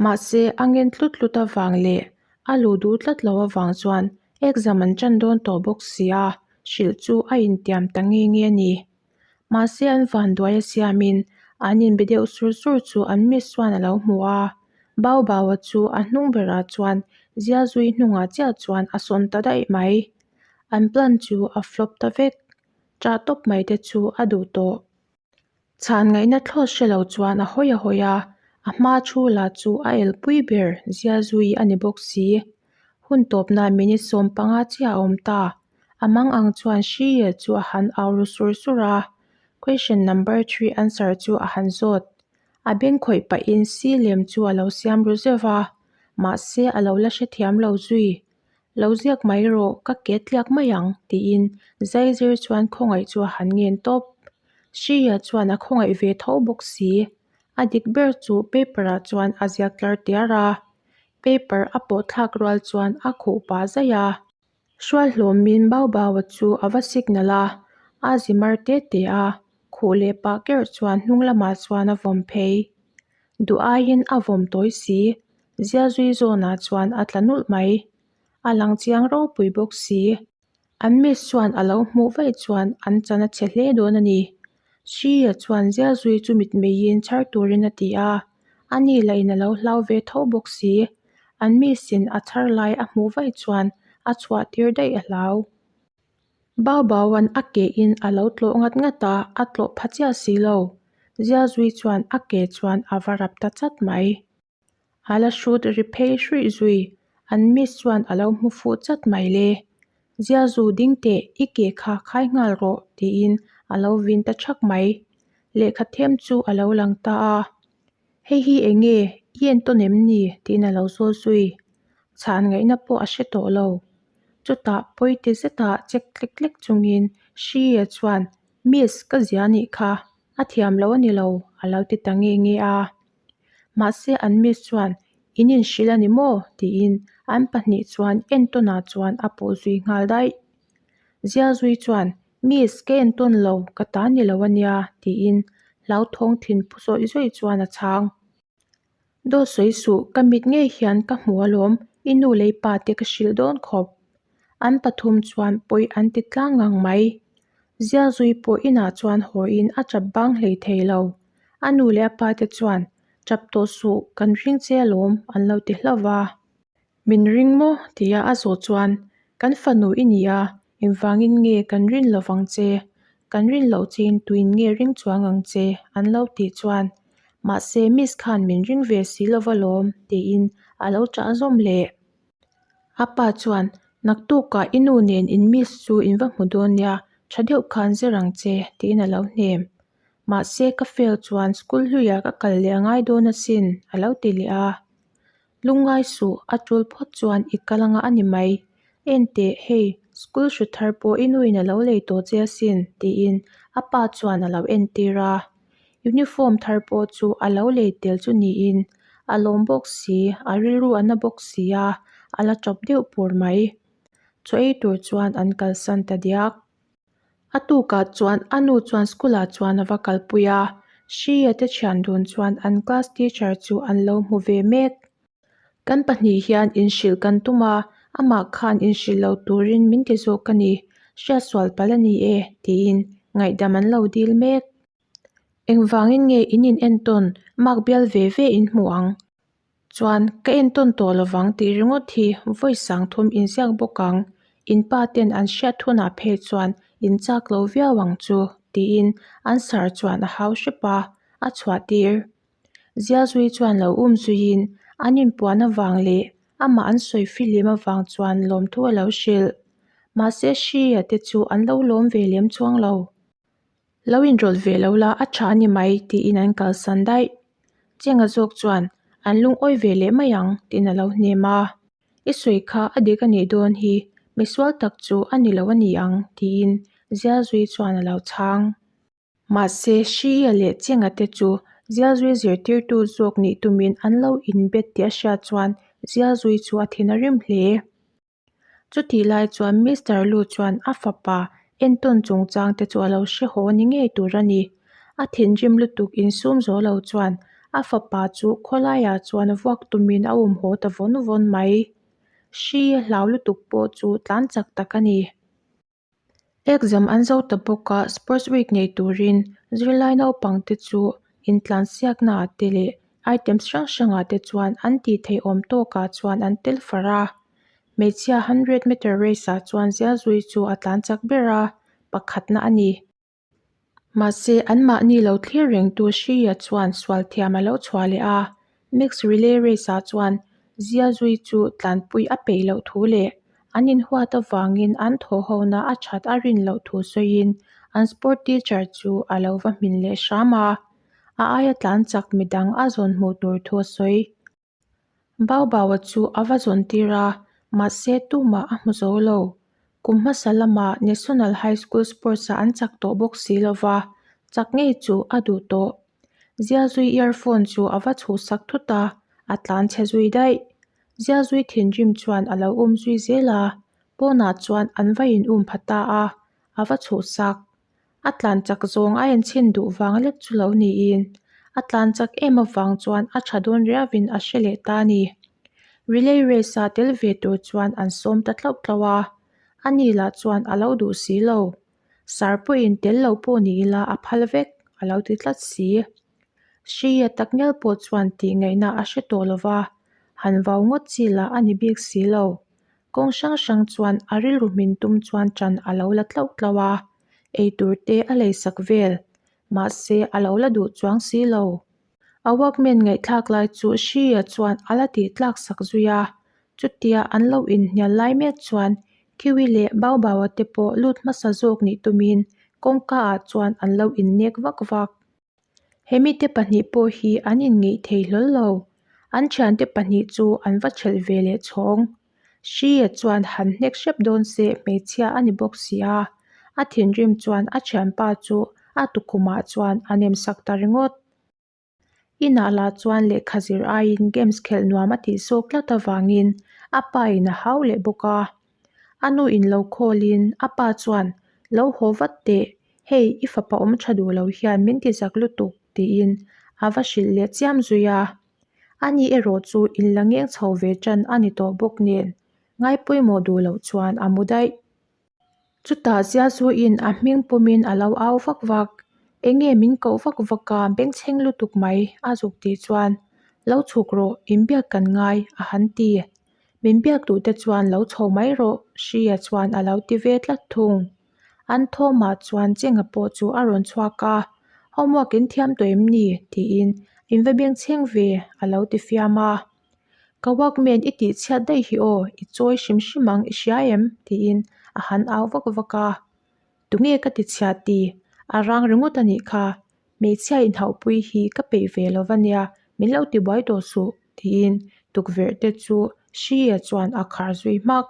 Mahse a ngen tlut tlut avang leh a luh duh tlat lo avang chuan exam an ṭan dawn tawh bawk si a, hrilh chu a intiam ta nge nge a ni. Mahse an vanduai a siamin an inbe deuh sur sur chu an miss chuan a lo hmu a, Bau Baua chu a hnung berah chuan Ziazui hnungah chiah chuan a sawn ta daih mai. An plan chu a flop ta vek. Ṭah tawp mai te chu a duh tawh. Chhan ngaihna thlawt hre lo chuan a hawi a hawi a, a hma thu lah chu a elpui ber Ziazui a ni bawk si. Hun tawpna minute 15 chiah a awm ta. A mang ang chuan Hriye chu a han au ru sur sur a, question number 3 answer chu a han zawt. A beng khawih pahin si lem chu a lo siam ru zeuh va, mahse a lo la hrethiam lo zui. Lo ziak mai rawh, ka ke tliak mai ang, tiin Zaizir chuan khawngaih chu a han ngen tawp. Hriya chuan a khawngaih ve tho bawk si. A dik ber chu paper ah chuan a ziak tlar tiar a, paper a pawh thlak rual chuan a khuh pah zaih a. Hrual hlawmin Bau Baua chu a va signal a, a zi mar te te a, khuh leh pah kerh chuan hnung lamah chuan a vawm phei. Duh aiin a vawm tawi si, Ziazui zawnah chuan a tla nulh mai. A lang chiang ropui bawk si. An miss chuan a lo hmuh vaih chuan an chan a chhe hle dawn a ni. Hria chuan Ziazui chu mitmeiin chhar turin a ti a, ani lahin a lo hlau ve tho bawk si. An miss in a chhar lai a hmuh vaih chuan a chhuah tir daih a hlau. Bau Baua'n a ke in a lo tlawh ngat ngat a, a tlawh pha chiah si lo. Ziazui chuan a ke chuan a va rap ta chat mai. A la hrut ri phei hruih zui, an miss chuan a lo hmu fuh chat mai le. Ziazu ding teh, i ke kha khai nghal rawh tiin a lo vin ta thak mai. Lehkha them chu a lo lang ta a. Hei hi eng nge, i entawn em ni? tiin a lo zawl zui. Chhan ngaihna pawh a hre tawh lo. Chutah pawite zetah check tlek tlek chungin Hria chuan, Miss, ka zia nih kha, a thiam lo a ni lo, a lo ti ta nge nge a. Mahse an miss chuan, In inhrilh a ni maw? tiin an pahnih chuan entawnah chuan a pawh zui nghal daih. Zialzui chuan, Miss, ka entawn lo, ka ta ni lo a nia, tiin hlauthawng thin phu zawih zawih chuan a chhang. Dawt sawi suh, ka mit ngei hian ka hmu alawm. I nu leh i pa te ka hrilh dawn khawp. An pathum chuan pawi an ti tlang ngang mai. Zialzui pawh inah chuan haw in a tap bang hlei thei lo. A nu leh a pa te chuan, Tap tawh suh, kan ring che alawm, an lo ti hlauh va. Min ring maw? tia a zawh chuan, Kan fanu i ni a, engvangin nge kan rin lo vang che? Kan rin loh chein tuin nge ring chuang ang che? an lo tih chuan, Mahse, Miss khan min ring ve si lo va lawm, tiin a lo chah zawm leh. A pa chuan, Naktukah i nu nen in Miss chu in va hmu dawn nia, tha deuh khan zir ang che, tiin a lo hnem. Mahse, ka fail chuan school hluiah ka kal leh a ngai dawn asin, a lo ti leh a. Lungngai suh, a tul phawt chuan i kal anga a ni mai. Enteh, hei, school hru thar pawh i nuin a lo lei tawh che asin, tiin a pa chuan a lo entir a. Uniform thar pawh chu a lo lei tel chu niin a lawm bawk si, a rilru a na bawk si a, a la tawp deuh pur mai. Chaw ei tur chuan an kalsan ta diak. A tukah chuan a nu chuan school ah chuan a va kalpui a, Hria te thian dun chuan an class teacher chu an lo hmu ve mek. Kan pahnih hian inhrilh kan tum a, amah khan inhrilh lo turin min ti zawk a ni, hriatsual palh a ni e tiin ngaihdam an lo dil mek. Engvangin nge in in entawn mark bial ve ve in hmu ang? Chuan ka entawn tawh lovang tih ringawt hi vawi sang thum inziak bawk ang, in pa ten an hriat hunah phei chuan in chak lo viau ang chu tiin an sir chuan a hau hrep a, a chhuah tir. Zialzui chuan lo um zuiin an inpuan avang leh amah an sawi fihlim avang chuan lawmthu a lo hrilh. Mahse Hria te chu an lo lawm ve lem chuang lo. Lo inrawlh ve lo la a tha a ni mai tiin an kalsan daih. Chenga zawk chuan an lungawi ve leh mai ang tiin a lo hnem a. I sawi kha a dik a nih dawn hi, misual tak chu a ni lo a ni ang tiin Zialzui chuan a lo chhang. Mahse Hria leh Chenga te chu Zialzui zirtirtu zawk nih tumin an lo inbet tih a hriat chuan Zialzui chu a thin a rim hle. Chutih lai chuan Mister Lu chuan a fapa entawn chungchang te chu a lo hre haw ni ngei tur a ni. A thinrim lutuk insum zo lo chuan a fapa chu khawlaiah chuan vuak tumin a um haw ta vawn vawn mai. Hri hlau lutuk pawh chu tlan chak tak a ni. Exam an zo ta bawk a, sports week nei turin zirlai naupang te chu intlansiakna ah te leh items hrang hrang ah te chuan an tih theih awm tawk ah chuan an tel far a. Hmeichhia hundred meter race ah chuan Zialzui chu a tlan chak ber a, pakhatna a ni. Mahse, anmahni lo thlir rengtu Hria chuan sual thiam a lo chhuah leh a, mixed relay race ah chuan Ziazui chu tlanpui a peih loh thu leh an inhuat avangin an thawhhona a that a rin loh thu sawiin an sport teacher chu a lo va hmin leh hram a, a aia tlan chak midang a zawn hmuh tur thu a sawi. Baubaua chu a va zawn tir a, mahse tumah a hmu zo lo. Kum hmasa lamah National High School Sports ah an chak tawh bawk si lo va, chak ngei chu a duh tawh. Zialzui earphone chu a va chhuhsak thut a, a tlan chhe zui daih. Zialzui thinrim chuan a lo um zui zel a, pawnah chuan an va in um pha ta a, a va chhuhsak. A tlan chak zawng a enchhin duh vang lek chu lo niin a tlan chak em avang chuan a tha dawn riauin a hre leh ta a ni. Relay race a tel ve tur chuan an sawm ta tlauh tlauh a, ani lah chuan a lo duh si lo. Sir pawhin tel lo pawh ni ila a phal vek a lo ti tlat si. Hria takngial pawh chuan tih ngaihna a hre tawh lo va, han vau ngawt chi lah a ni bik si lo. Kawng hrang hrang chuan a rilru hmin tum chuan ṭan a lo la tlauh tlauh a, eitur te a leisak vel. Mahse, a lo la duh chuang si lo. A walkman ngaihthlak lai chu Hria chuan a la tih tlak sak zui a, chutia an lo inhnial lai mek chuan Kiwi leh Baubaua te pawh lut hmasa zawk nih tumin kawngka ah chuan an lo innek vak vak. He mite pahnih pawh hi an inngeih thei hlawl lo. An thiante pahnih chu an va thelh ve leh chhawng. Hria chuan han hnek hrep dawn se hmeichhia a ni bawk si a, a thinrim chuan a thianpa chu a tukhumah chuan a nem sak ta ringawt. Inah lah chuan lehkha zir aiin games khelh nuam a tih zawk tlat avangin a pa in a hau leh bawk a. A nu in lo call in a pa chuan lo haw vat teh, hei i fapa awm tha duh lo hian min ti zak lutuk tiin a va hrilh leh chiam zui a. Ani erawh chu inla ngeng chho ve ṭan a ni tawh bawk nen, ngaipawimawh duh loh chuan a mu daih. Chutah Ziazuiin a hming pumin a lo au vak vak. Enge min koh vak vak a, bengchheng lutuk mai a zuk tih chuan, Lo chhuk rawh, inbiak kan ngai a han ti. Min biak duh te chuan lo chho mai rawh, Hria chuan a lo ti ve tlat thung. An thawmah chuan Chenga pawh chu a rawn chhuak a, Homework in thiam tawh em ni? tiin in va bengchheng ve a lo ti fiam a. Ka Walkman i tih chhiat daih hi aw, i chawi hrim hrim ang i hria em? tiin a han au vak vak a. Tunge ka ti chhiat ti? A rang ringawt a nih kha. Hmeichhia inhauhpui hi ka peih ve lo va nia, min lo ti buai tawh suh, tiin tukverh te chu Hria chuan a khar zui hmak.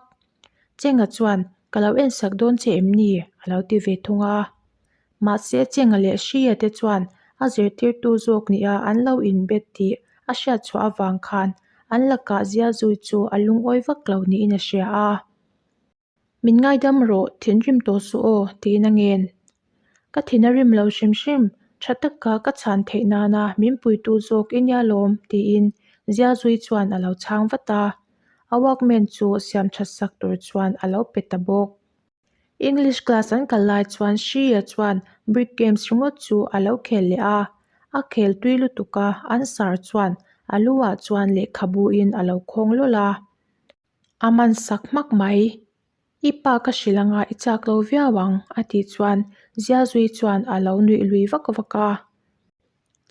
Chenga chuan, Ka lo ensak dawn che em ni? a lo ti ve thung a. Mahse, Chenga leh Hria te chuan a zirtirtu zawk nia an lo inbet tih a hriat chhuah avang khan an lakah zia zui chu a lungawi vak lo niin a hria a. Min ngaidam rawh, thinrim tawh suh aw, tiin a ngen. Ka thin a rim lo hrim hrim, tha taka ka chhan theih nana min puitu zawk i nia lawm, tiin Ziazui chuan a lo chhang vat a. A walkman chu siam that sak tur chuan a lo pe ta bawk. English class an kal lai chuan Shreya chuan brick games ringawt chu a lo khel leh a. A khel tui lutuk a, an sir chuan a lu ah chuan lehkhabu in a lo khawng lawlh a. A man sak hmak mai. I pa ka hrilh anga i chak lo viau ang a tih chuan Ziazui chuan a lo nuih lui vak vak a.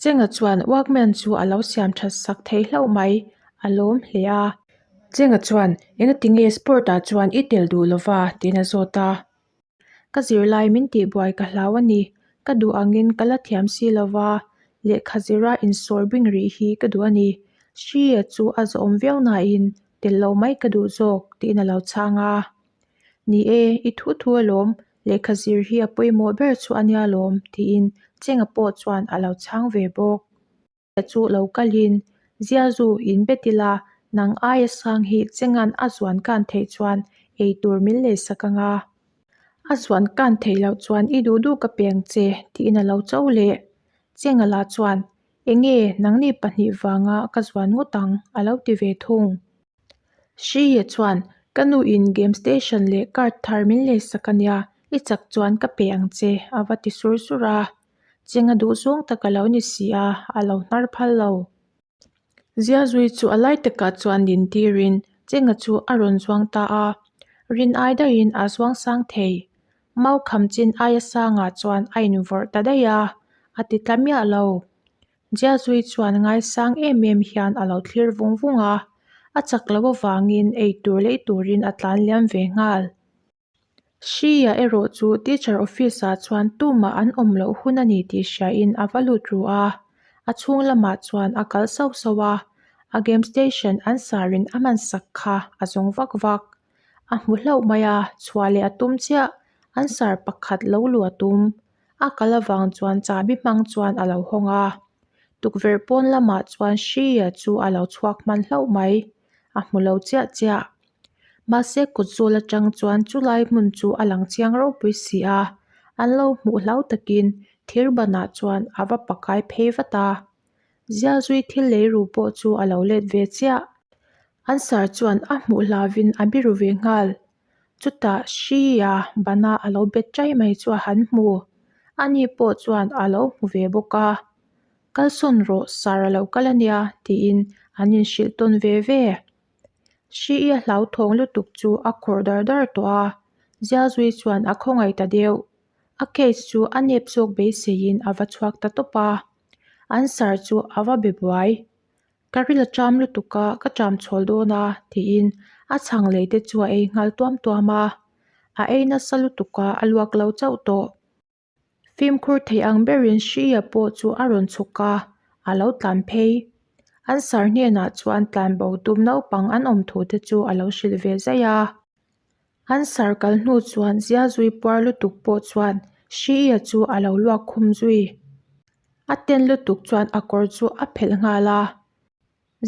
Chenga chuan Walkman chu a lo siam that sak thei hlauh mai, a lawm hle a. Chenga chuan engati nge sport ah chuan i tel duh lova tiin a zawt a. Ka zirlai min tihbuai ka hlau a ni. Ka duh angin ka la thiam si lova, lehkha zira insawr bing rih hi ka duh a ni. Hria chu a zawhawm viau nain tel lo mai ka duh zawk tiin a lo chhang a. Ni e, i thu thu alawm, lehkha zir hi a pawimawh ber chu a nia lawm tiin Chenga pawh chuan a lo chhang ve bawk. Chu lo kalin, Ziazu in bet ila, nang aia sang hi Chenga'n a zuan kan theih chuan ei tur min lei sak ang a. A zuan kan theih loh chuan i duh duh ka peng che tiin a lo cho leh. Chenga lah chuan, Enge nangni pahnih vanga ka zuan ngawt ang a lo ti ve thung. Hriye chuan, Ka nuin game station leh card thar min lei sak a nia, i chak chuan ka pe ang che a va ti sur sur a. Chenga duh zawng tak a lo ni si a, a lo hnar phal lo. Ziazui chu a lai takah chuan din tirin Chenga chu a rawn zuang ta a, rin ai daihin a zuang sang thei. Mau kham chin aia sangah chuan a invawrh ta daih a, a ti tla miah lo. Ziazui chuan ngaisang em em hian a lo thlir vung vung a, a chak loh avangin eitur lei turin a tlan liam ve nghal. Hria erawh chu teacher office ah chuan tumah an awm loh hun a ni tih hriain a va lut ru a, a chhung lamah chuan a kal sauh sauh a, a game station an sarin a hman sak kha a zawng vak vak. A hmu hlauh mai a, chhuah leh a tum chiah, an sar pakhat lo luh a tum. A kal avang chuan chahbi hmang chuan a lo hawng a, tukverh pawn lamah chuan Hria chu a lo chhuak hman hlauh mai, a hmu lo chiah chiah. Mahse kut zawl atang chuan chulai hmun chu a lang chiang ropui si a, an lo hmuh hlau takin thir banah chuan a va pakai phei vat a. Zialzui thil lei ru pawh chu a lo let ve chiah. An sar chuan a hmuh hlauvin a biru ve nghal. Chutah Hria bana a lo bet chai mai chu a han hmu. Ani pawh chuan a lo hmu ve bawk a. Kalsawn rawh sar a lo kal a nia tiin an inhrilh tawn ve ve. Hri a hlauthawng lutuk chu a khawrh dar dar tawh a, Zialzui chuan a khawngaih ta deuh. A case chu a nep zawk beiseiin a va chhuak ta tawp a, an sar chu a va be buai. Ka ril a ṭam lutuk a, ka ṭam chhawl dawn a tiin a chhang lei te chu a ei nghal tuam tuam a, a ei nasa lutuk a, a luak lo chauh tawh. Fimkhur theih ang berin Hria pawh chu a rawn chhuk a, a lo tlan phei. An sar hnenah chuan tlanbo tum naupang an awm thu te chu a lo hrilh ve zaih a. An sar kal hnu chuan Ziazui puar lutuk pawh chuan Hria chu a lo luak khum zui. A ten lutuk chuan a kawr chu a phelh nghal a.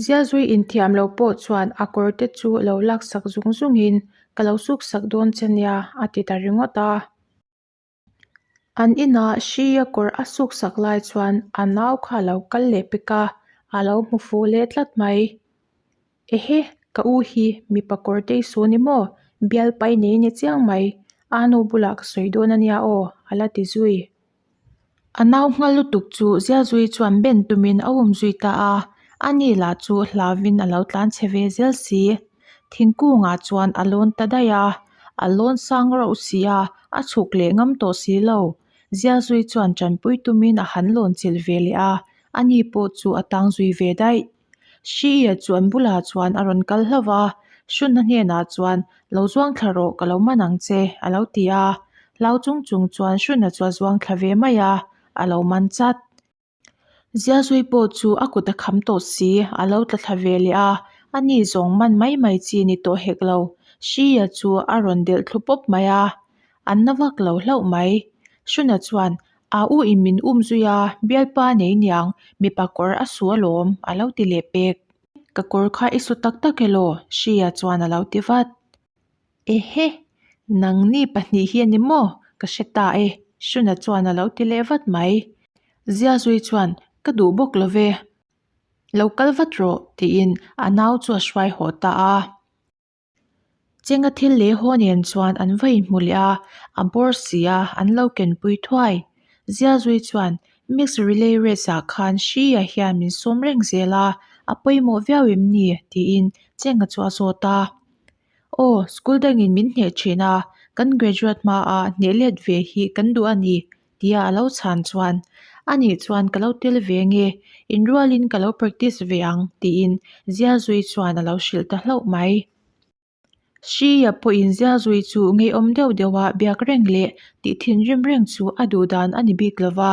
Ziazui inthiam lo pawh chuan a kawr te chu lo laksak zung zungin ka lo suksak dawn che nia a ti ta ringawt a. An inah hria kawr a suksak lai chuan a nau kha a lo kal leh pek a, A lo hmu fuh leh tlat mai. Ehe, ka u hi mipa kawr te i su ni maw? Bialpa i nei ni chiang mai. A nu bulah ka sawi dawn a nia aw, a la ti zui. A nau nghal lutuk chu Ziazui chuan ben tumin a um zui ta a, ani lah chu hlauvin a lo tlan chhe ve zel si. Thingkungah chuan a lawn ta daih a, a lawn sang rauh si a, a chhuk leh ngam tawh si lo. Ziazui chuan tanpui tumin a han lawn chilh ve leh a, ani pawh chu a tang zui ve daih. Hriia chu an bulah chuan a rawn kal hlauh va, Hrunna hnenah chuan, Lo zuang thla rawh, ka lo man ang che, a lo ti a. Hlau chung chung chuan Hrunna chu a zuang thla ve mai a, a lo man chat. Ziazui pawh chu a kut a kham tawh si, a lo tla thla ve leh a, ani zawng man mai mai chi ni tawh hek lo. Hriia chu a rawn delh thlu pawp mai a, an na vak lo hlauh mai. Hrunna chuan, A u in min um zui a, bialpa nei niang, mipa kawr a su alawm, a lo ti leh pek. Ka kawr kha i su tak tak elaw? Hria chuan a lo ti vat. Ehe, nangni pahnih hi a ni maw? Ka hre ta e, Hruna chuan a lo ti leh vat mai. Ziazui chuan, Ka duh bawk lo ve. Lo kal vat rawh, tiin a nau chu a hruai haw ta a. Chenga thil leh haw nen chuan an va inhmu leh a, a bawr si a, an lo kenpui thuai. Ziazui chuan Mix Relay Race ah khan Hria hian min sawm reng zel a, a pawimawh viau em ni? tiin Chenga chu a zawt a. Aw, school dangin min hneh thin a, kan graduate hmaah hneh let ve hi kan duh a ni, tia a lo chhan chuan, Anih chuan ka lo tel ve nge, inrualin ka lo practice ve ang, tiin Ziazui chuan a lo hrilh ta hlauh mai. Hria pawhin Ziazui chu ngeiawm deuh deuha biak reng leh tih thinrim reng chu a duh dan a ni bik lo va,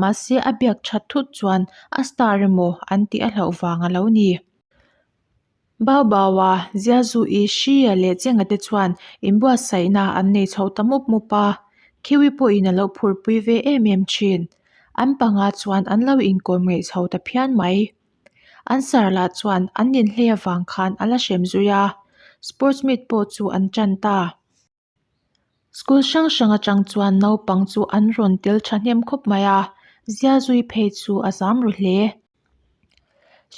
mahse a biak that thut chuan a star emaw an tih a hlauh vang a lo ni. Bau Baua, Ziazu'i, Hria leh Chenga te chuan inbuatsaihna an nei chho ta mup mup a, Khiwi pawhin a lo phurpui ve em em thin. An panga chuan an lo inkawm ngeih chho ta phian mai. An sar lah chuan an ninhlei avang khan a la hrem zui a, sports meet pawh chu an tan ta. School hrang hrang atang chuan naupang chu an rawn tel thahnem khawp mai a, Ziazui phei chu a zam ru hle.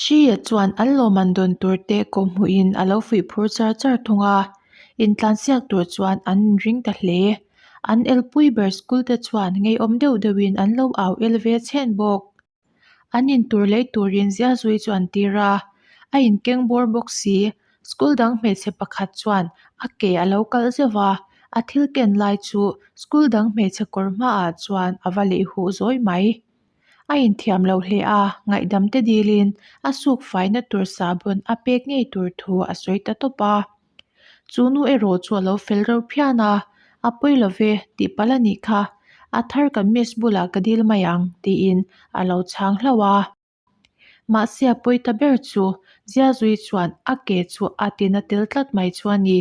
Hria chuan an lawmman dawn tur te kawhhmuhin a lo fuih phur char char thung a, intlansiak tur chuan an inring ta hle. An elpui ber school te chuan ngeiawm deuh deuhin an lo au el ve chhen bawk. An intur lei turin Ziazui chu an tir a, a inkeng bawr bawk si. School dang hmeichhe pakhat chuan a ke a lo kalh zeuh va, a thil ken lai chu school dang hmeichhe kawr hmaah chuan a va lei huh zawi mai. A inthiam lo hle a, ngaihdam te dilin a suk faina tur sahbawn a pek ngei tur thu a sawi ta tawp a. Chu nu erawh chu a lo fel reuh phian a, A pawi lo ve, tih palh a nih kha. A thar kan miss bulah ka dil mai ang, tiin a lo chhang hlauh a. Mahse a pawi ta ber chu Ziazui chuan a ke chu a tina tel tlat mai chu a ni.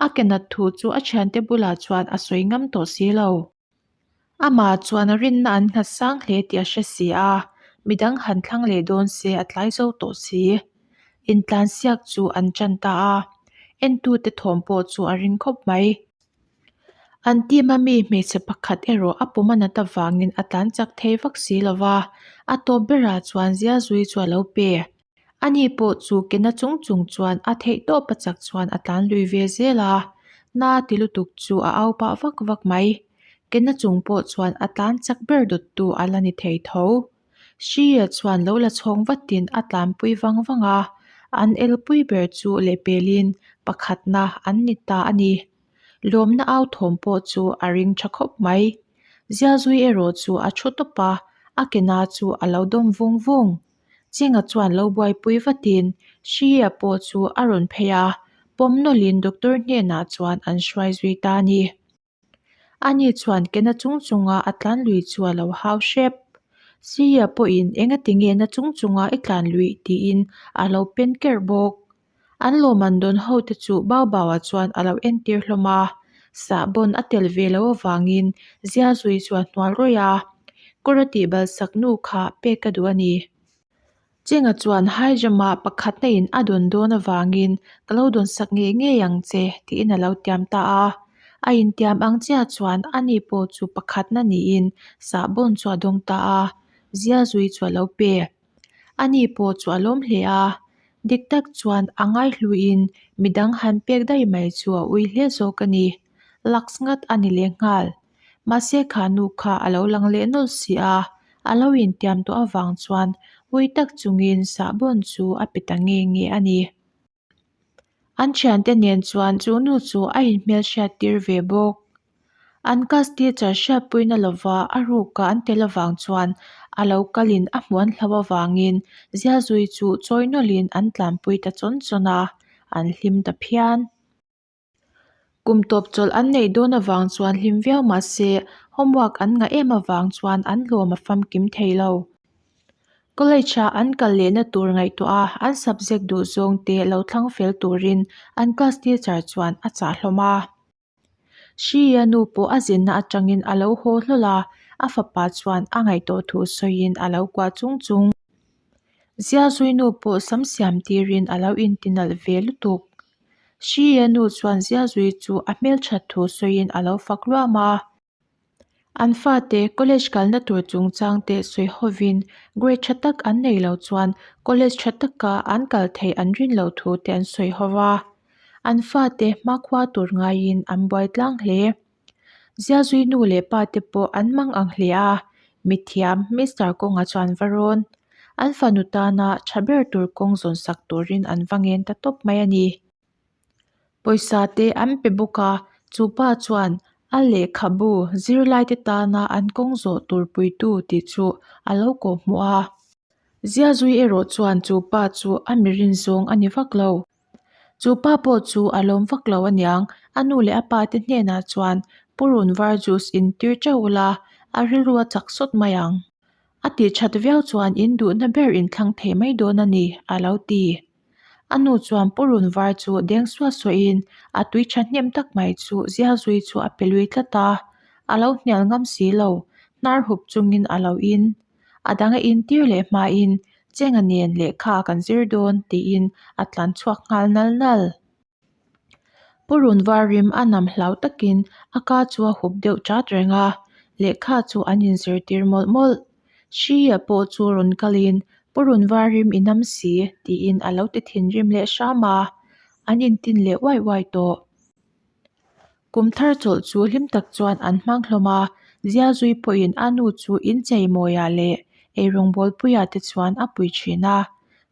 A ke nat thu chu a thiante bulah chuan a sawi ngam tawh si lo. Amah chuan a rinna an nghat sang hle tih a hre si a, midang han thlang leh dawn se a tlai zo tawh si. Intlansiak chu an tan ta a, entute thawm pawh chu a ring khawp mai. An team a mi hmeichhe pakhat erawh a pum a nat avangin a tlan chak thei vak si lo va, a tawp berah chuan Ziazui chu a lo pe. Ani pawh chu ke na chung chung chuan a theih tawp a chak chuan a tlan lui ve zel a, na ti lutuk chu a au pah vak vak mai. Ke na chung pawh chuan a tlan chak ber dawttu a la ni thei tho. Hria chuan lo la chhawng vatin a tlanpui vang vang a, an elpui ber chu lehpelin pakhatna an ni ta a ni. Lawmna au thawm pawh chu a ring tha khawp mai. Zialzui erawh chu a thu tawp a, a ke na chu a lo dawm vung vung. Chinga chuan lo buaipui vatin Hria pawh chu a rawn phei a, pawm nawlhin doctor hnenah chuan an hruai zui ta a ni. Ani chuan ke na chung chunga a tlan lui chu a lo hau hrep. Hria pawhin engati nge na chung chunga i tlan luih tiin a lo pen kerh bawk. An lawmman dawn ho te chu Bau Bau-a chuan a lo entir hlawm a, sahbawn a tel ve lo avangin Ziazui chuan hnual rawih a, kawr a tihbal sak nu kha pek ka duh a ni. Chenga chuan high jump-ah pakhatna in a dawn dawn avangin ka lo dawn sak ngei ngei ang che tiin a lo tiam ta a. A intiam ang chiah chuan ani pawh chu pakhatna niin sahbawn chu a dawng ta a, Ziazui chu a lo pe. Ani pawh chu a lawm hle a, dik tak chuan a ngaihluiin midang han pek daih mai chu a ui hle zawk a ni. Lux ngat a ni lehnghal. Mahse kha nu kha a lo lang leh nawlh si a, a lo intiam tawh avang chuan ui tak chungin sahbawn chu a pe ta nge nge a ni. An thiante nen chuan chu nu chu a inhmelhriat tir ve bawk. An class teacher hriatpuina lova a ruka an tel avang chuan a lo kalin a hmuh an hlau avangin zialzui chu chawi nawlhin an tlanpui ta chawn chawn a, an hlim ta phian. Kum tawp chawlh an neih dawn avang chuan hlim viau mah se homework an ngah em avang chuan an hlawm a famkim thei lo. College ah an kal lehna tur ngaihtuah a, an subject duh zawng te lo thlang fel turin an class teacher chuan a chah hlawm a. Hria nu pawh a zinna atangin a lo haw hlawl a, a fapa chuan a ngaihtuah thu sawiin a lo kuah chung chung. Ziazui nu pawh sam siam tirin a lo intinalh ve lutuk. Hria nu chuan Ziazui chu a hmelthat thu sawiin a lo fak luam a. An fate college kalna tur chungchang te sawi hovin grade tha tak an nei lo chuan college tha taka an kal theih an rin loh thu te an sawi ho va. An fate hmakhua tur ngaiin an buai tlang hle. Ziazui nu leh pa te pawh an mang ang hle a, mithiam Mister Kawnga chuan va rawn. An fanu tana tha ber tur kawng zawn sak turin an va ngen ta tawp mai a ni. Pawisa te an pe bawk a, chu pa chuan a lehkhabu zirlaite tana an kawng zawh tur puitu tih chu a lo kawh hmuh a. Ziazui erawh chuan chu pa chu a mi rin zawng a ni vak lo. Chu pa pawh chu a lawm vak lo aniang, a nu leh a pa te hnenah chuan purun var juice in tir teuh ula, a rilru a chak sawt mai ang. A tih that viau chuan in duhna ber in thlang thei mai dawn a ni, a lo ti. A nu chuan purun var chu deng suah suahin a tui thahnem tak mai chu zialzui chu a pe lui tlat a, a lo hnial ngam si lo, hnar hup chungin a lo in. A dang a intir leh hmain Chenga nen lehkha kan zir dawn tiin a tlan chhuak nghal nal nal. Purun var rim a nam hlau takin a ka chu a hup deuh chat reng a, lehkha chu an inzirtir mawlh mawlh. Hria pawh chu rawn kalin Purun var rim i nam si tiin a lo ti thinrim leh hram a, an intin leh uai uai tawh. Kum thar chawlh chu hlim tak chuan an hmang hlawm a, Ziazui pawhin a nu chu inchei mawiah leh eirawng bawlpuiah te chuan a pui thin a.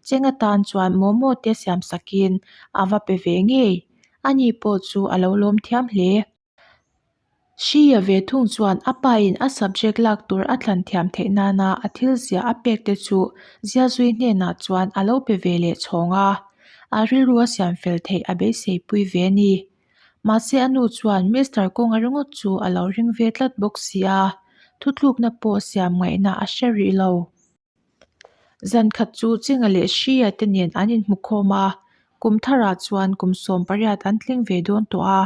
Cheng atan chuan momo te siam sakin a va pe ve ngei. Ani pawh chu a lo lawm thiam hle. Hria ve thung chuan a pain a subject lak tur a thlan thiam theih nana a thil ziah a pek te chu Ziazui hnenah chuan a lo pe ve leh chhawng a. A rilru a siam fel theih a beisei pui ve a ni. Mahse a nu chuan Mister Kawnga ringawt chu a lo ring ve tlat bawk si a, thutlukna pawh siam ngaihna a hre rih lo. Zan khat chu Chinga leh Hria te nen an inhmu khawm a, kum tharah chuan kum 18 an tling ve dawn tawh a,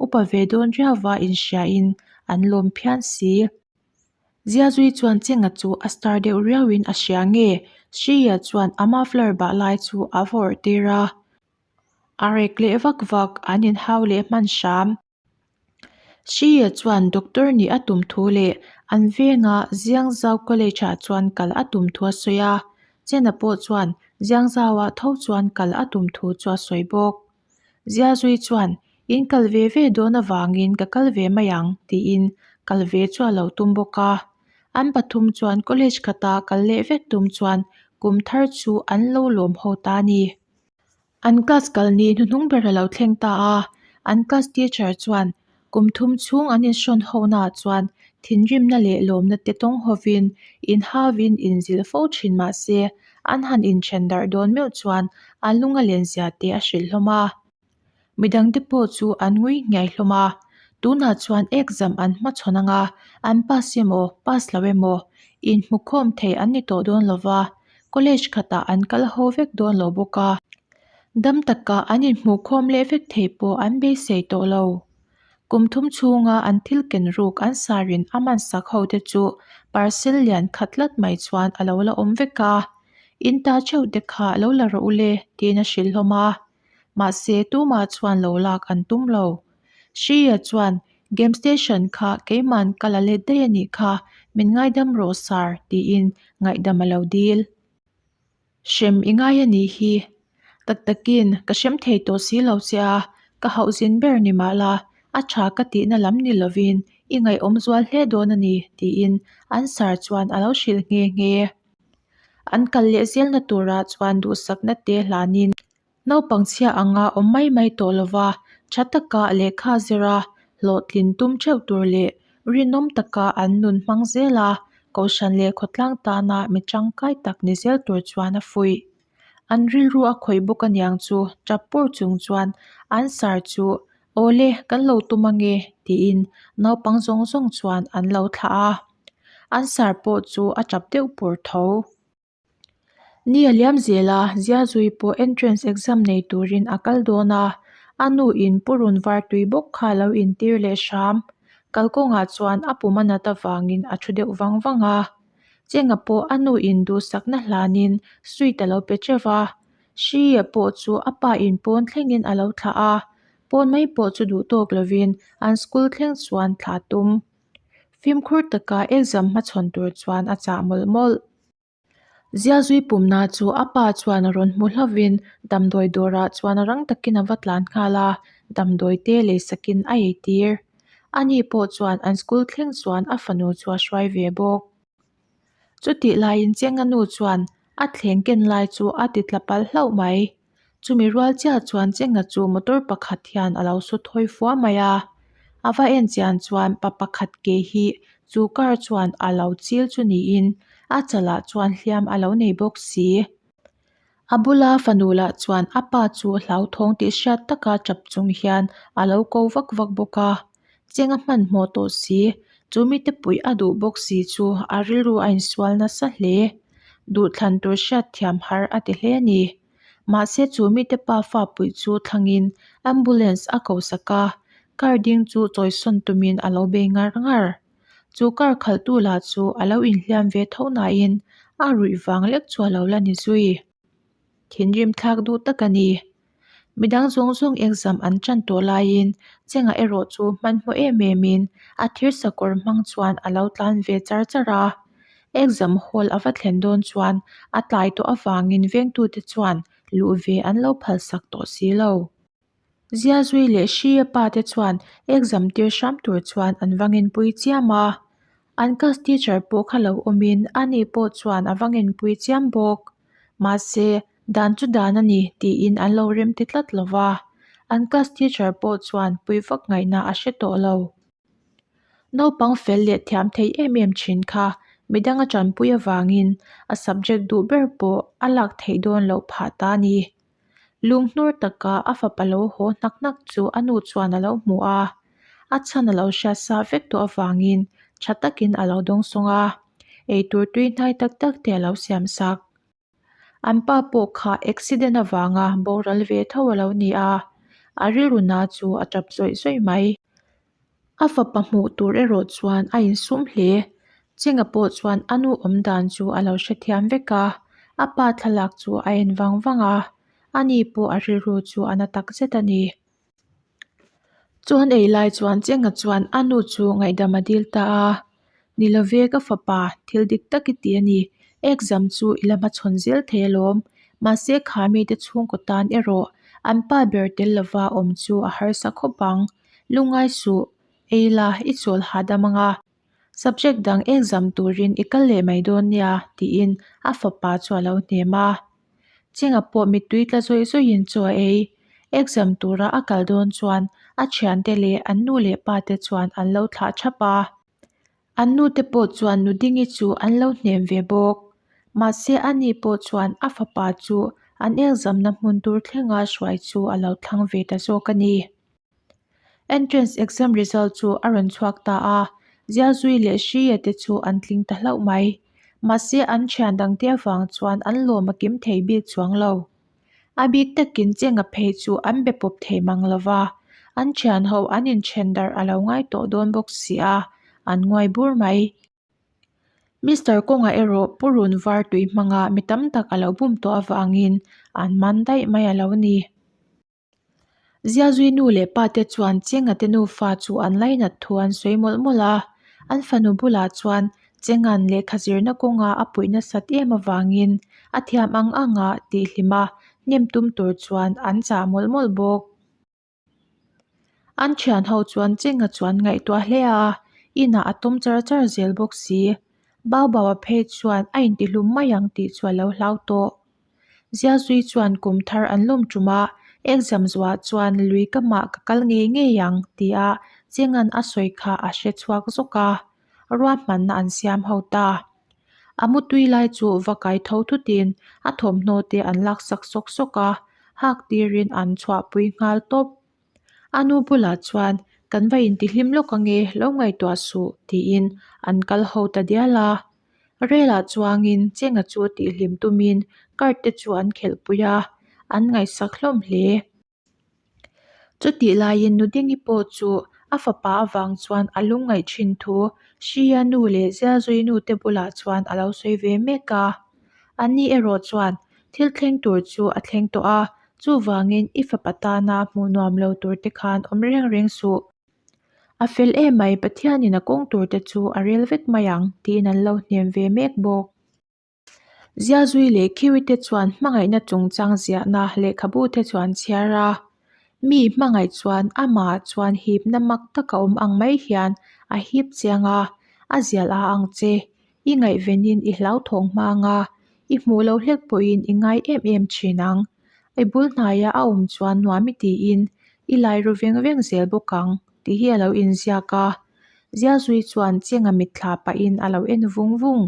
upa ve dawn riauva inhriain an lawm phian si. Ziazui chuan Chinga chu a star deuh riauin a hria nge Hria chuan a muffler bah lai chu a va awrh tir a, a rek leh vak vak an inhau leh hman hram. Hria chuan doctor nih a tum thu leh an venga Ziangzau College ah chuan kal a tum thu a sawi a, Chena pawh chuan Ziangzau ah tho chuan kal a tum thu chu a sawi bawk. Ziazui chuan, In kal ve ve dawn avangin ka kal ve mai ang tiin kal ve chu a lo tum bawk a. An pathum chuan college khata kal leh vek tum chuan kum thar chu an lo lawm ho ta a ni. An class kal ni hnuhnung ber a lo thleng ta a, an class teacher chuan kum thum chhung an inhrawn ho naah chuan thinrimna leh lawmna te tawng hovin inhauvin inzilh fo thin mah se an han inthen darh dawn meuh chuan a lung a len zia te a hrilh hlawm a. Midangte pawh chu an ngui nghiai hlawm a, tunah chuan exam an hmachhawn anga an pass emaw pass lo emaw inhmukhawm thei an ni tawh dawn lova, College khatah an kal ho vek dawn lo bawk a, dam taka an inhmuhkhawm leh vek thei pawh an beisei tawh lo. Kum thum chhunga an thil ken ruk an sarin a man sak ho te chu parcel lian khat tlat mai chuan a lo la awm vek a, In ta theuh te kha lo la rawh u le tiin a hrilh hlawm a, mahse tumah chuan lo lak an tum lo. Hria chuan Game station kha keiman ka la let daih a nih kha, min ngaidam rawh sir tiin ngaihdam a lo dil. Hrem i ngai a nih hi. Tak takin ka hrem thei tawh si lo che a, ka hauh zin ber ni mah la, a tha ka tihna lam ni lovin i ngaihawm zual hle dawn a ni, tiin an sar chuan a lo hrilh nghe nghe. An kal leh zelna turah chuan duhsakna te hlanin Naupang chhia anga awm mai mai tawh lova, tha taka lehkha zira hlawhtlin tum theuh tur leh rinawm taka an nun hmang zel a, Kohhran leh khawtlang tana mi tangkai tak ni zel tur chuan a fuih. An rilru a khawih bawk aniang chu tap pur chung chuan an sar chu Awle, kan lo tum ange tiin naupang zawng zawng chuan an lo thlah a. An sar pawh chu a tap deuh pur tho. Ni a liam zel a, Ziazui pawh entrance exam nei turin a kal dawn a, a nu in purun var tui bawk kha a lo intir leh hram. Kalkawngah chuan a pum a nat avangin a thu deuh vang vang a. Chenga pawh a nu in duhsakna hlanin sweet a lo pe teuh va, Hria pawh chu a pa in pawn thlengin a lo thlah a, pawn mai pawh chu duh tawk lovin an school thleng chuan thlah tum. Fimkhur taka exam hmachhawn tur chuan a chah mawlh mawlh. Ziazui pumna chu a pa chuan a rawn hmu hlauvin damdawi dawrah chuan rang takin a va tlan nghal a, damdawi te leisakin a eitir. Ani pawh chuan an school thleng chuan a fanu chu a hruai ve bawk. Chutih laiin Chenga nu chuan a thleng ken lai chu a ti tla palh hlauh mai. Chumi rual chiah chuan Chenga chu motor pakhat hian a lo su thawi fua mai a, a va en chian chuan pa pakhat ke hi chu car chuan a lo chil chu niin a chalah chuan hliam a lo nei bawk si. A bula fanu lah chuan a pa chu hlauthawng tih hriat taka tap chung hian a lo ko vak vak bawk a, Chenga hmanhmawh tawh si, chu mite puih a duh bawk si chu a rilru a insual nasa hle. Duhthlan tur hriatthiam har a ti hle a ni. Mahse chu mite pa fa puih chu thlangin ambulance a ko sak a, car ding chu chawisawn tumin a lo bei ngar ngar. Chu car khalhtu lah chu a lo inhliam ve tho nain a ruih vang lek chu a lo la ni zui. Thinrim thlak duh tak a ni. Midang zawng zawng exam an tan tawh laiin Chengah erawh chu hmanhmawh em emin a thir sakawr hmang chuan a lo tlan ve char char a. Exam hall a va thlen dawn chuan a tlai tawh avangin vengtute chuan luh ve an lo phalsak tawh si lo. Ziazui leh Hria pa te chuan exam tir hram tur chuan an va ngenpui chiam a. An class teacher pawh kha lo awmin ani pawh chuan a va ngenpui chiam bawk. Mahse, dan chu dan a ni tiin an lo rem ti tlat lo va, an class teacher pawh chuan pui vak ngaihna a hre tawh lo. Naupang fel leh thiam thei em em thin kha midang a tanpui avangin a subject duh ber pawh a lak theih dawn loh phah ta a ni. Lunghnur taka a fapa lo haw hnak hnak chu a nu chuan a lo hmu a, a chhan a lo hriat sa vek tawh avangin tha takin a lo dawngsawng a, eitur tui hnai tak tak te a lo siam sak. An pa pawh kha accident avanga boral ve tho a lo ni a, a rilru na chu a tap zawih zawih mai. A fapa hmuh tur erawh chuan a insum hle. Chenga pawh chuan a nu awm dan chu a lo hrethiam vek a, a pa thlalak chu a en vang vang a, ani pawh a rilru chu a na tak zet a ni. Chuan ei lai chuan Chenga chuan a nu chu ngaihdam a dil ta a, Ni love ka fapa, thil dik tak i ti a ni, exam chu i la hmachhawn zel thei alawm, mahse kha mite chhungkaw tan erawh an pa ber tel lova awm chu a harsa khawp ang. Lungngai suh, ei la, i chawl hahdam ang a, subject dang exam turin i kal leh mai dawn nia, tiin a fapa chu a lo hnem a. Chenga pawh mittui tla zawih zawihin chaw a ei. Exam tura a kal dawn chuan a thiante leh an nu leh pa te chuan an lo thlah thap a. An nu te pawh chuan Nudingi chu an lo hnem ve bawk. Mahse ani pawh chuan a fapa chu an exam na hmun tur thlenga hruai chu a lo thlang ve ta zawk a ni. Entrance exam result chu a rawn chhuak ta a, Ziazui leh Hria te chu an tling ta hlauh mai. Mahse an thian dangte avang chuan an lawm a kim thei bik chuang lo. A bik takin Chenga phei chu an be pawp thei mang lo va, an thian ho an inthen darh a lo ngai tawh dawn bawk si a, an nguai bur mai. Mister Kawnga erawh purun var tui hmanga mi tam tak a lo bum tawh avangin an man daih mai a lo ni. Ziazui nu leh pa te chuan Chenga te nufa chu an lainat thu an sawi mawlh mawlh a, an fanu bulah chuan Chengan lehkha zirna kawnga a puih nasat em avangin a thiam ang anga tihhlim a hnem tum tur chuan an chah mawlh mawlh bawk. An thian ho chuan Chenga chuan ngaihtuah hle a, inah a tawm char char zel bawk si. Baubaua phei chuan a intihlum mai ang tih chu a lo hlau tawh. Ziazui chuan kum thar an lawm tum a, exam zuah chuan lui ka mah ka kal ngei ngei ang tia Chenga'n a sawi kha a hre chhuak zawk a, ruahmanna an siam ho ta. A mutui lai chu va kai tho thutin a thawmhnaw te an lak sak sawk sawk a, hak tirin an chhuahpui nghal tawp. A nu bulah chuan kan va intihlim lawk ange lo ngaihtuah suh tiin an kal ho ta dial a. Relah chuangin Chenga chu tihhlim tumin card te chu an khelhpui a, an ngaihsak hlawm hle. Chutih laiin Nudingi pawh chu a fapa avang chuan a lungngaih thin thu Hria nu leh Zialzui nu te bulah chuan a lo sawi ve mek a. Anni erawh chuan thil thleng tur chu a thleng tawh a, chuvangin i fapa tana hmuh nuam lo tur te khan awm reng reng suh. A fel emai Pathianin a kawng tur te chu a rel vek mai ang tiin an lo hnem ve mek bawk. Ziazui leh Khiwi te chuan hmangaihna chungchang ziahna lehkhabu te chu an chhiar a. Mi hmangaih chuan amah chuan hipna mak tak a awm ang mai hian a hip chiang a, a zial a ang che. I ngaihvenin i hlauthawng hmang a, i hmuh loh hlek pawhin i ngai em em thin ang. I bul hnaia a awm chuan nuam i tiin i lai ru veng veng zel bawk ang tih hi a lo inziak a. Ziazui chuan Chenga mitthla pahin a lo en vung vung.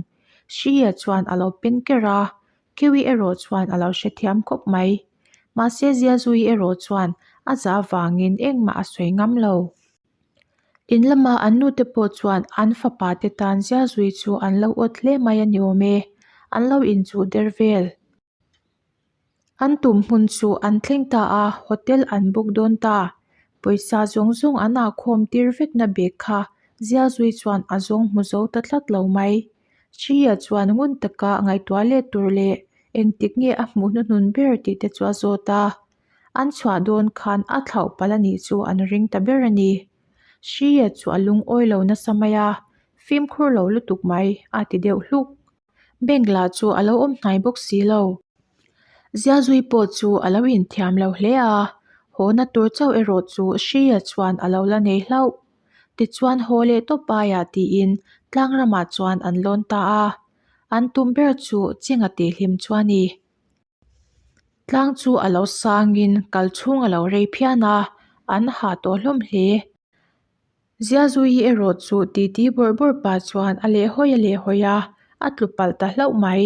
Hria chuan a lo pen ker a, Kiwi erawh chuan a lo hrethiam khawp mai. Mahse Ziazui erawh chuan a zah avangin engmah a sawi ngam lo. In lama an nute pawh chuan an fapa te tan Ziazui chu an lo awt hle mai a ni awm e, an lo inchuh der vel. An tum hmun chu an thleng ta a, hotel an book dawn ta. Pawisa zawng zawng an ah khawm tir vekna bag kha Zialzui chuan a zawng hmu zo ta tlat lo mai. Hria chuan ngun taka ngaihtuah let tur leh engtik nge a hmuh hnuhnun ber tih te chu a zawt a. An chhuah dawn khan a thlauh palh a nih chu an ring ta ber a ni. Hria chu a lungawi lo nasa mai a, fimkhur lo lutuk mai a ti deuh hluk. Bank lah chu a lo awm hnai bawk si lo. Ziazui pawh chu a lo inthiam lo hle a, hawna tur chauh erawh chu Hria chuan a lo la nei hlauh. Tichuan haw leh tawp aiah tiin tlang ramah chuan an lawn ta a, an tum ber chu Chinga tihhlim chu a ni. Tlang chu a lo sangin kal chhung a lo rei phian a, an hah tawh hlawm hle. Ziazuii erawh chu titi bawrh bawrh pah chuan a lehhawi a lehhawi a, a tlu palh ta hlauh mai.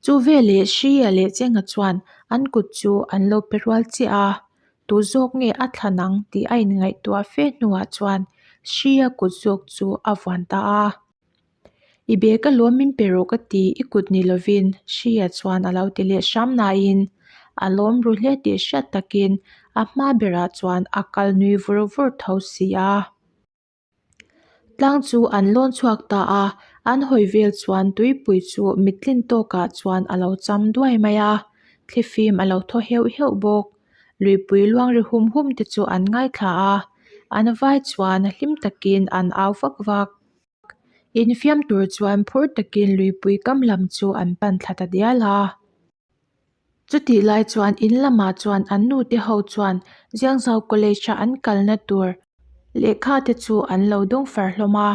Chu veleh Hria leh Chenga chuan an kut chu an lo pe rual chiah a, tu zawk nge a thlan ang tih a inngaihtuah fe hnuah chuan Hria kut zawk chu a vuan ta a. I bag a lawm min pe rawh ka ti, i kut ni lovin Hria chuan a lo ti leh hram nain a lawm ru hle tih hriat takin a hma berah chuan a kal nui vur vur tho si a. Tlang chu an lawn chhuak ta a, an hawi vel chuan tuipui chu mittlin tawkah chuan a lo cham duai mai a, thlifim a lo thaw heuh heuh bawk. Luipui luang ri hum hum te chu an ngaithla a, an vai chuan hlim takin an au vak vak. Infiam tur chuan phur takin luipui kam lam chu an pan thla ta dial a. Chutih lai chuan in lamah chuan an nute ho chuan Ziangzau College a an kalna tur lehkha te chu an lo dawng far hlawm a.